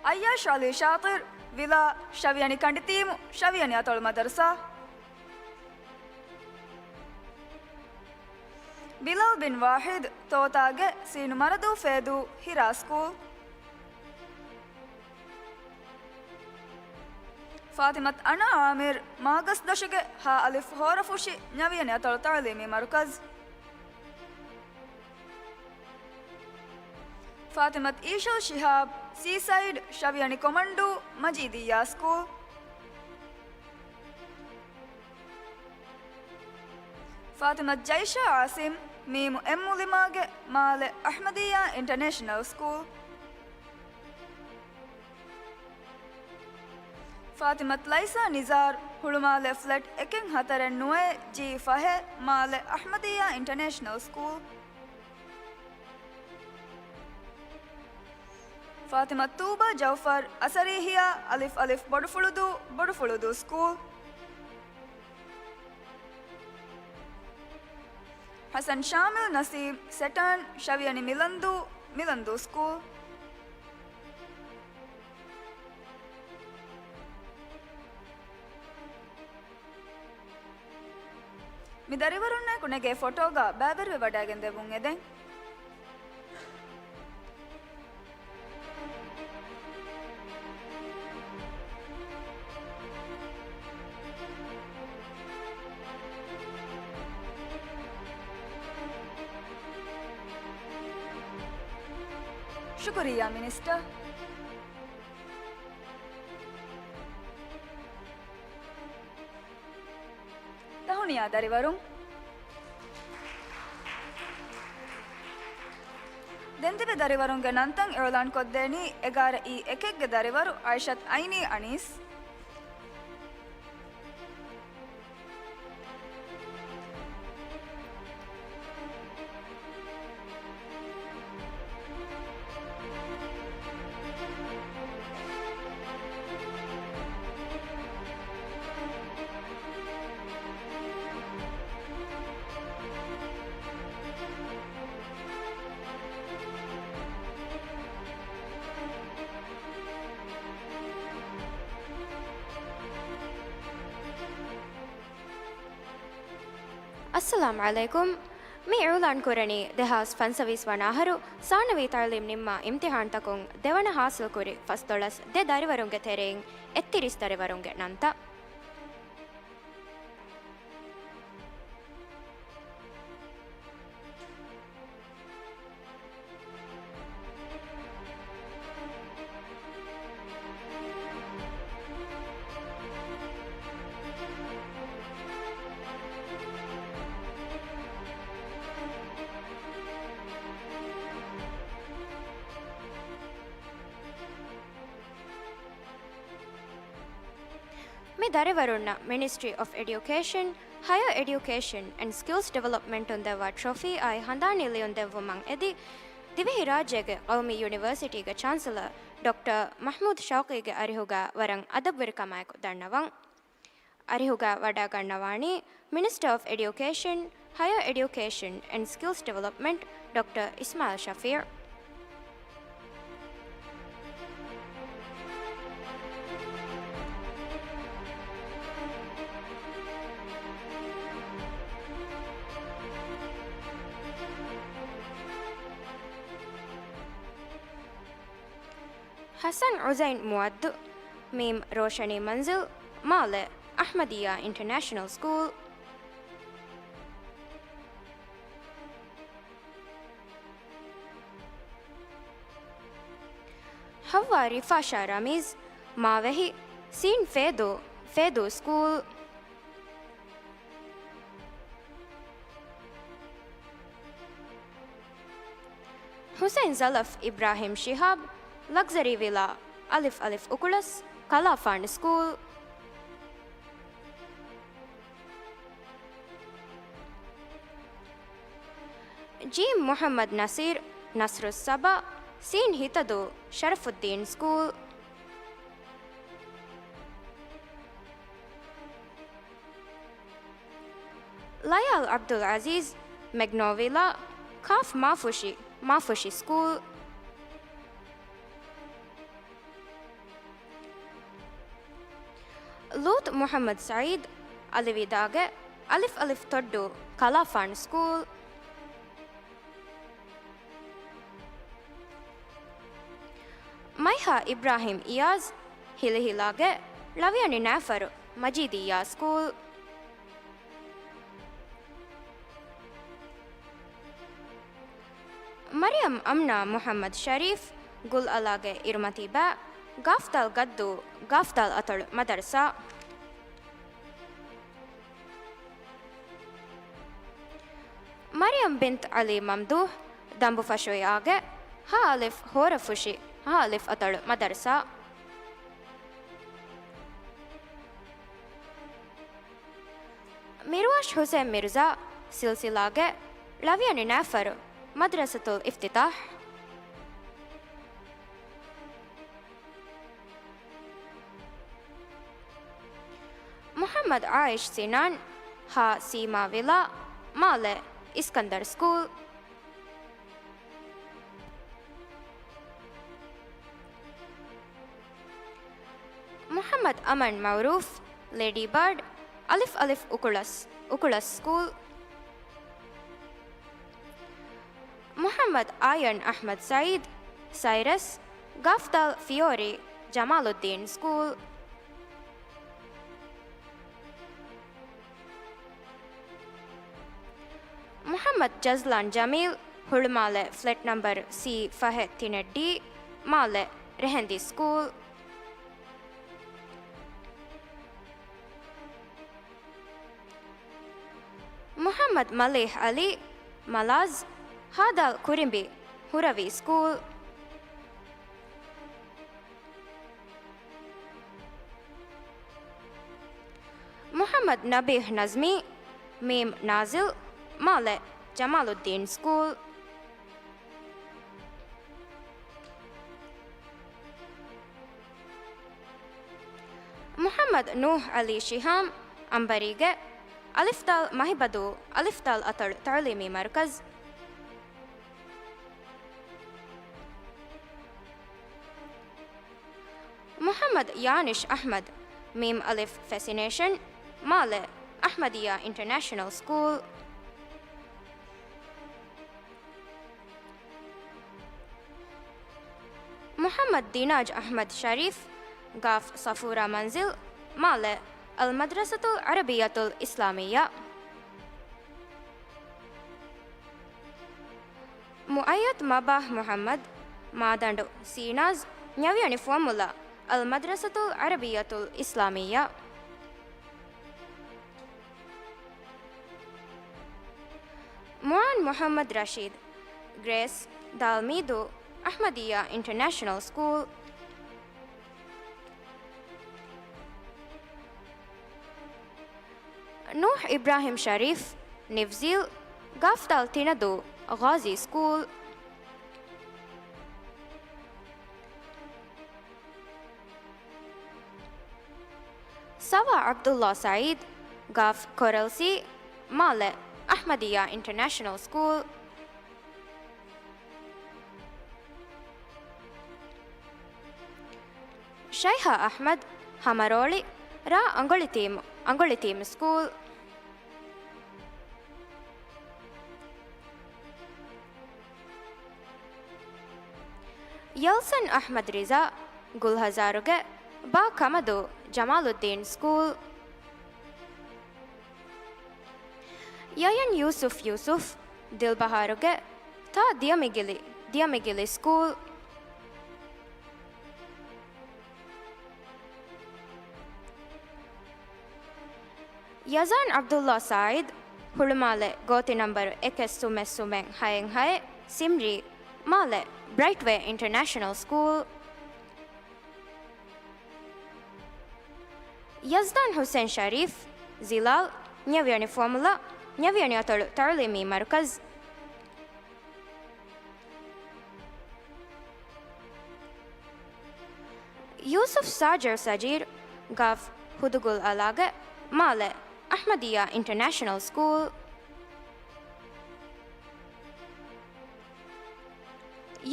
އައްޔާޝް ޢަލީ ޝާޠިރު ވިލާ ޝަވިޔަނި ކަނޑިތީމު ޝަވިޔަނި އަތޮޅު މަދަރުސާ. ބިލާލް ބިން ވާޙިދު ތޯތާގެ ސީނު މަރަދޫ ފޭދޫ ހިރާ ސްކޫލް. ފާތިމަތު އަނާ ޢާމިރު މާގަސްދޮށުގެ ހާ އަލިފް ހޯރަފުށި ނަވިޔަނި އަތޮޅު ތަޢުލީމީ މަރުކަޒް. ފާތިމަތު އީޝަލް ޝިހާބް ސީސައިޑް ޝަވިޔަނި ކޮމަންޑޫ މަޖީދިއްޔާ ސްކޫލް. ފާތިމަތު ޖައިޝާ އާސިމް މީމު އެއްމުލިމާގެ މާލެ އަޙްމަދިއްޔާ އިންޓަނޭޝަނަލް ސްކޫލް. ފާތިމަތު ލައިސާ ނިޒާރް ހުޅުމާލެ ފްލެޓް އެކެއް ހަތަރެއް ނުވައެއް ޖީ ފަހެއް މާލެ އަޙްމަދިއްޔާ އިންޓަނޭޝަނަލް ސްކޫލް. ފާތިމަތު ތޫބާ ޖައުފަރް އަސަރީހިޔާ އަލިފް އަލިފް ބޮޑުފުޅުދޫ ބޮޑުފުޅުދޫ ސްކޫލް. ޙަސަން ޝާމިލް ނަސީމް ސެޓާން ޝަވިޔަނި މިލަންދޫ މިލަންދޫ ސްކޫލް. މި ދަރިވަރުންނާއެކު ނެގޭ ފޮޓޯގަ ބައިވެރިވެވަޑައިގެން ދެއްވުން އެދެން. ޝުކުރިއްޔާ މިނިސްޓަރ. ދަހުނިޔާ ދަރިވަރުން. ދެން ތިބި ދަރިވަރުންގެ ނަންތައް އިއުލާން ކޮށްދޭނީ އެގާރަ އީ އެކެއްގެ ދަރިވަރު އައިޝަތް އައިނީ އަނީސް. އައްސަލާމް ޢަލައިކުމް. މި އިޢުލާން ކުރަނީ ދެހާސް ފަންސަވީސް ވަނަ އަހަރު ސާނަވީ ތަޢުލީމް ނިންމާ އިމްތިޙާންތަކުން ދެވަނަ ޙާޞިލްކުރި ފަސްދޮޅަސް ދެ ދަރިވަރުންގެ ތެރެއިން އެއްތިރީސް ދަރިވަރުންގެ ނަންތައް. މި ދަރިވަރުންނަށް މިނިސްޓްރީ އޮފް އެޑިއުކޭޝަން، ހަޔަރ އެޑިއުކޭޝަން އެންޑް ސްކިލްސް ޑިވެލޮޕްމަންޓުން ދެއްވާ ޓްރޮފީއާއި ހަނދާނީ ލިޔުން ދެއްވުމަށް އެދި، ދިވެހިރާއްޖޭގެ ޤައުމީ ޔުނިވަރސިޓީގެ ޗާންސެލަރ ޑޮކްޓަރ މަޙްމޫދު ޝައުޤީގެ އަރިހުގަ ވަރަށް އަދަބުވެރިކަމާއެކު ދަންނަވަން. އަރިހުގަ ވަޑައިގަންނަވާނީ މިނިސްޓަރ އޮފް އެޑިއުކޭޝަން، ހަޔަރ އެޑިއުކޭޝަން އެންޑް ސްކިލްސް ޑިވެލޮޕްމަންޓް ޑޮކްޓަރ އިސްމާއިލް ޝަފީޢު. ޙަސަން އުޒައިން މުޢައްދު، މީމް ރޯޝަނީ މަންޒިލް، މާލެ، އަޙްމަދިއްޔާ އިންޓަރނޭޝަނަލް ސްކޫލް. ޙައްވާ ރިފާޝާ ރަމީޒް، މާވެހި، ސީން ފޭދޫ، ފޭދޫ ސްކޫލް. ޙުސައިން ޒަލަފް އިބްރާހިމް ޝިހާބް، ލަގްޒަރީ ވިލާ، އަލިފް އަލިފް އުކުޅަސް، ކަލާފާނު ސްކޫލް. ޖީމް މުޙައްމަދު ނަޞީރު، ނަޞްރުއްސަބާ، ސީން ހިތަދޫ، ޝަރަފުއްދީން ސްކޫލް. ލަޔާލް ޢަބްދުލް ޢަޒީޒް، މެގްނޯވިލާ، ކާފް މާފުށި، މާފުށި ސްކޫލް. ލޫޠު މުޙައްމަދު ސަޢީދު، އަލިވިދާގެ، އަލިފް އަލިފް ތޮއްޑޫ، ކަލާފާނު ސްކޫލް. މައިހާ އިބްރާހިމް އިޔާޒް، ހިލިހިލާގެ، ޅަވިޔަނި ނައިފަރު، މަޖީދިއްޔާ ސްކޫލް. މަރިޔަމް އަމްނާ މުޙައްމަދު ޝަރީފް، ގުލްއަލާގެ އިރުމަތީބާ، ގާފްދާލް ގައްދޫ، ގާފްދާލް އަތޮޅު މަދަރުސާ. މަރިޔަމް ބިންތު ޢަލީ މަމްދޫޙް، ދަނބުފަށުއިއާގެ، ހަ އަލިފް ހޯރަފުށި، ހަ އަލިފް އަތޮޅު މަދަރުސާ. މިރުވާޝް ޙުސެން މިރުޒާ، ސިލްސިލާގެ، ޅަވިޔަނި ނައިފަރު، މަދްރަސަތުލް އިފްތިތާޙް. މުޙައްމަދު ޢާއިޝް ސިނާން، ހަ ސީމާވިލާ، މާލެ، އިސްކަންދަރު ސްކޫލް. މުޙައްމަދު އަމަން މަޢުރޫފް، ލޭޑީ ބާޑް، އަލިފް އަލިފް އުކުޅަސް، އުކުޅަސް ސްކޫލް. މުޙައްމަދު އާޔަން އަޙްމަދު ސަޢީދު، ސައިރަސް، ގާފްދާލް ފިޔޯރީ، ޖަމާލުއްދީން ސްކޫލް. މުޙައްމަދު ޖަޒްލާން ޖަމީލް، ހުޅުމާލެ ފްލެޓް ނަމްބަރު ސީ ފަހެއް ތިނެއް ޑީ، މާލެ ރެހެންދީ ސްކޫލް. މުޙައްމަދު މަލީޙް ޢަލީ، މަލާޒް، ހާދާލް ކުރިނބި، ހުރަވީ ސްކޫލް. މުޙައްމަދު ނަބީޙް ނަޒްމީ، މީމް ނާޒިލް، މާލެ ޖަމާލުއްދީން ސްކޫލް. މުޙައްމަދު ނޫޙް ޢަލީ ޝިހާމް، އަނބަރީގެ، އަލިފްދާލް މަހިބަދޫ އަލިފްދާލް އަތޮޅު ތަޢުލީމީ މަރުކަޒު. މުޙައްމަދު ޔާނިޝް އަޙްމަދު، މީމް އަލިފް ފެސިނޭޝަން، މާލެ އަޙްމަދިއްޔާ އިންޓަރނޭޝަނަލް ސްކޫލް. މުޙައްމަދު ދިނާޖް އަޙްމަދު ޝަރީފް، ގ. ޞަފޫރާ މަންޒިލް، މާލެ އަލްމަދްރަސަތުލް ޢަރަބިއްޔަތުލް އިސްލާމިއްޔާ. މުއައްޔަދު މަބާހް މުޙައްމަދު، މާދަނޑު ސީނާޒް، ނަވިޔަނި ފުވައްމުލައް އަލްމަދްރަސަތުލް ޢަރަބިއްޔަތުލް އިސްލާމިއްޔާ. މުޢާން މުޙައްމަދު ރަޝީދު، ގްރޭސް، ދާލްމީދޫ އަޙްމަދިއްޔާ އިންޓަރނޭޝަނަލް ސްކޫލް. ނޫޙް އިބްރާހިމް ޝަރީފް، ނިވްޒީލް، ގ. ތިނަދޫ ޣާޒީ ސްކޫލް. ސަވާ ޢަބްދުﷲ ސަޢީދު، ގ. ކޮރަލްސީ، މާލެ އަޙްމަދިއްޔާ އިންޓަރނޭޝަނަލް ސްކޫލް. ޝައިހާ އަޙްމަދު، ހަމަރޯޅި، ރ. އަނގޮޅިތީމު، އަނގޮޅިތީމު ސްކޫލް. ޔަލްސަން އަޙްމަދު ރިޒާ، ގުލްހަޒާރުގެ، ބ. ކަމަދޫ ޖަމާލުއްދީން ސްކޫލް. ޔަޔަން ޔޫސުފް ޔޫސުފް، ދިލްބަހާރުގެ، ތ. ދިޔަމިގިލި، ދިޔަމިގިލި ސްކޫލް. ޔަޒާން ޢަބްދުﷲ ސާޢިދު، ހުޅުމާލެ ގޯތި ނަމްބަރު އެކެއް ސުމެއް ސުމެއް ހައެއް ހައެއް، ސިމްރީ، މާލެ ބްރައިޓްވޭ އިންޓަރނޭޝަނަލް ސްކޫލް. ޔަޒްދާން ޙުސެން ޝަރީފް، ޒިލާލް، ނެވިޔަނި ފުވައްމުލައް، ނެވިޔަނި އަތޮޅު ތަޢުލީމީ މަރުކަޒު. ޔޫސުފް ސާޖިރު ސަޖީރު، ގ. ހުދުގުލް އަލާގެ، މާލެ އަޙްމަދިއްޔާ އިންޓަރނޭޝަނަލް ސްކޫލް.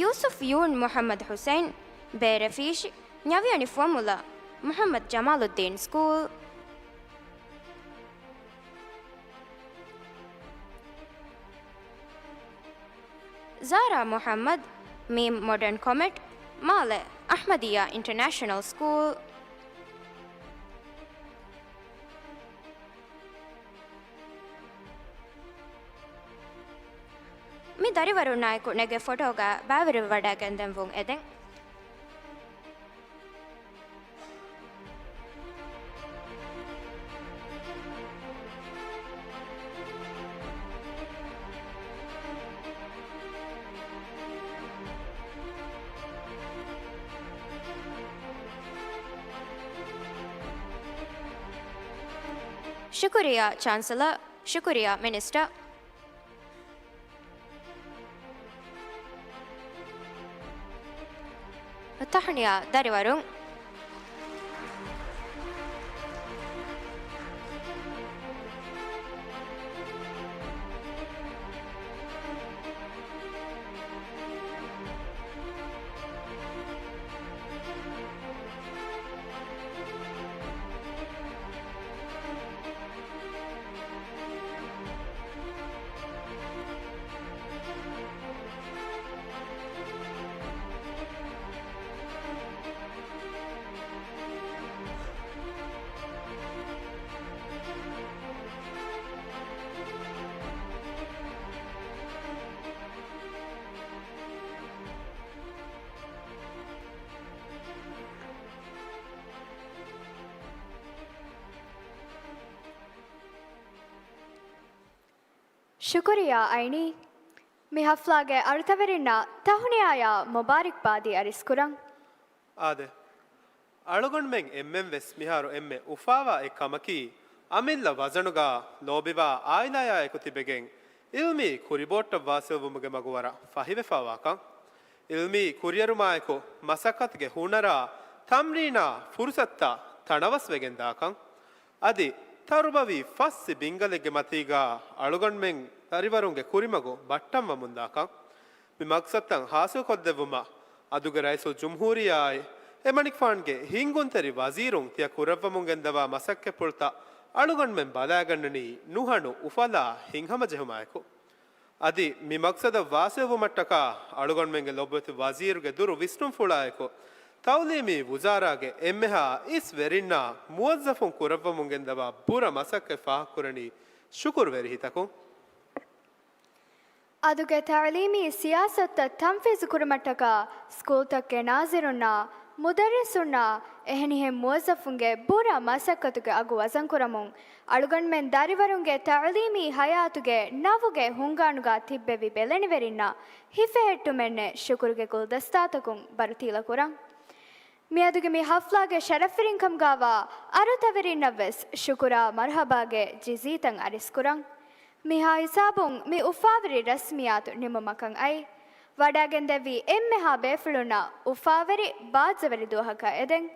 ޔޫސުފް ޔޫން މުޙައްމަދު ޙުސައިން، ބޭރަފީށި، ނެވިޔަނި ފުވައްމުލައް، މުޙައްމަދު ޖަމާލުއްދީން ސްކޫލް. ޒާރާ މުޙައްމަދު، މީމް މޮޑަން ކޮމެޓް، މާލެ އަޙްމަދިއްޔާ އިންޓަރނޭޝަނަލް ސްކޫލް. މި ދަރިވަރުންނާއެކު ނެގޭ ފޮޓޯގަ ބައިވެރިވެވަޑައިގެންދެން ވުން އެދެން. ޝުކުރިއްޔާ ޗާންސެލަރ، ޝުކުރިއްޔާ މިނިސްޓަރ. ތަހުނިޔާ ދަރިވަރުން. ޝުކުރިއްޔާ އައިނީ. މި ހަފްލާގެ އަޅުތަވެރިންނަށް ތަހުނިޔާޔާ މުބާރިކްބާދީ އަރިސްކުރަން. އާދެ. އަޅުގަނޑުމެން އެންމެން ވެސް މިހާރު އެންމެ އުފާވާ އެއް ކަމަކީ، އަމިއްލަ ވަޒަނުގަ ލޯބިވާ އާއިލާޔާ އެކު ތިބެގެން އިލްމީ ކުރިބޯއްޓަށް ވާސިލްވުމުގެ މަގު ވަރަށް ފަހިވެފަވާކަން. އިލްމީ ކުރިއެރުމާއެކު މަސައްކަތުގެ ހުނަރާ ތަމްރީނާ ފުރުސަތުތައް ތަނަވަސްވެގެން ދާކަން. އަދި ތަރުބަވީ ފައްސި ބިންގަލެއްގެ މަތީގަ އަޅުގަނޑުމެން ދަރިވަރުންގެ ކުރިމަގު ބައްޓަންވަމުންދާކަން. މި މަގްސަދުތައް ހާސިލްކޮށްދެއްވުމަށް އަދުގެ ރައީސުލްޖުމްހޫރިއްޔާއާއި އެމަނިކުފާނުގެ ހިންގުންތެރި ވަޒީރުން ތިޔަ ކުރައްވަމުން ގެންދަވާ މަސައްކަތްޕުޅުތައް އަޅުގަނޑުމެން ބަލާގަންނަނީ ނުހަނު އުފަލާ ހިތްހަމަޖެހުމާއެކު. އަދި މި މަގްސަދަށް ވާސިލްވުމަށްޓަކާ އަޅުގަނޑުމެންގެ ލޮބުވެތި ވަޒީރުގެ ދުރު ވިސްނުންފުޅާއެކު، ތައުލީމީ ވުޒާރާގެ އެންމެހާ އިސް ވެރިންނާ މުވައްޒަފުން ކުރައްވަމުން ގެންދަވާ ބުރަ މަސައްކަތް ފާހަގަކުރަނީ ޝުކުރުވެރި ހިތަކުން. އަދުގެ ތައުލީމީ ސިޔާސަތުތައް ތަންފީޒު ކުރުމަށްޓަކާ ސްކޫލްތަކުގެ ނާޒިރުންނާ، މުދައްރިސުންނާ، އެހެނިހެން މުވައްޒަފުންގެ ބުރަ މަސައްކަތުގެ އަގު ވަޒަންކުރަމުން، އަޅުގަނޑުމެން ދަރިވަރުންގެ ތައުލީމީ ހަޔާތުގެ ނަވުގެ ހުންގާނުގަ ތިއްބެވި ބެލެނިވެރިންނަށް ހިފެހެއްޓުމެއްނެއް ޝުކުރުގެ ގުލްދަސްތާތަކުން ބަރުތީލަކުރަން. މިއަދުގެ މި ހަފްލާގެ ޝަރަފްވެރިންކަމުގަވާ އަރުތަވެރިންނަށްވެސް ޝުކުރާ މަރުހަބާގެ ޖިޒީތައް އަރިސްކުރަން. މިހާ ހިސާބުން މި އުފާވެރި ރަސްމިއްޔާތު ނިމުމަކަށް އައި، ވަޑައިގެންދެއްވި އެންމެހާ ބޭފުޅުންނަށް އުފާވެރި ބާއްޖަވެރި ދުވަހަކަށް އެދެން.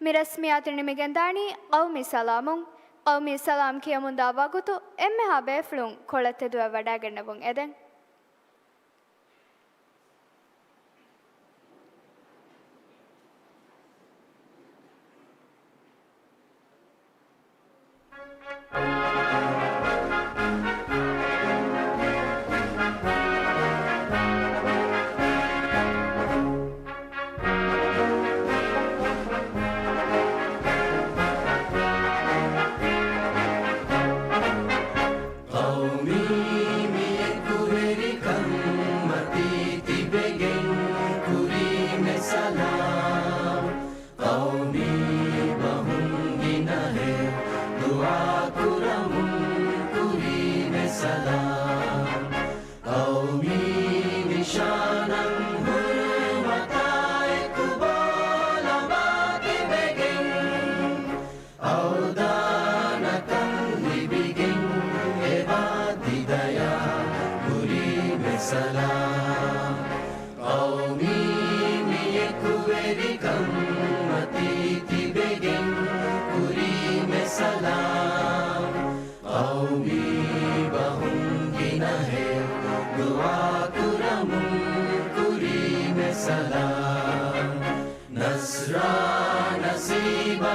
މި ރަސްމިއްޔާތު ނިމިގެންދާނީ ޤައުމީ ސަލާމުން. ޤައުމީ ސަލާމް ކިޔަމުންދާ ވަގުތު އެންމެހާ ބޭފުޅުން ކޮޅަށް ތެދުވެ ވަޑައިގަންނަވަން އެދެން. ޤައުމީ މި އެކުވެރިކަން މަތީ ތިބެގެން ކުރީމެ ސަލާމް. ޤައުމީ ބަހުން ގިނަހެއް ދުޢާ ކުރަމުން ކުރީމެ ސަލާމް. ޤައުމީ ނިޝާނަށް ހުރުމަތާއެކު ބޯލަނބާ ތިބެގެން، އަވްދާނަކަން ލިބިގެން އެބާ ތި ދަޔާ ކުރީމެ ސަލާމް. ޤައުމީ މި އެކުވެރިކަން މަތީ ތިބެގެން ކުރީމެ ސަލާމް. ޤައުމީ ބަހުން ގިނަހެއް ދުޢާ ކުރަމުން ކުރީމެ ސަލާމް. ނަޞްރާ ނަސީބާ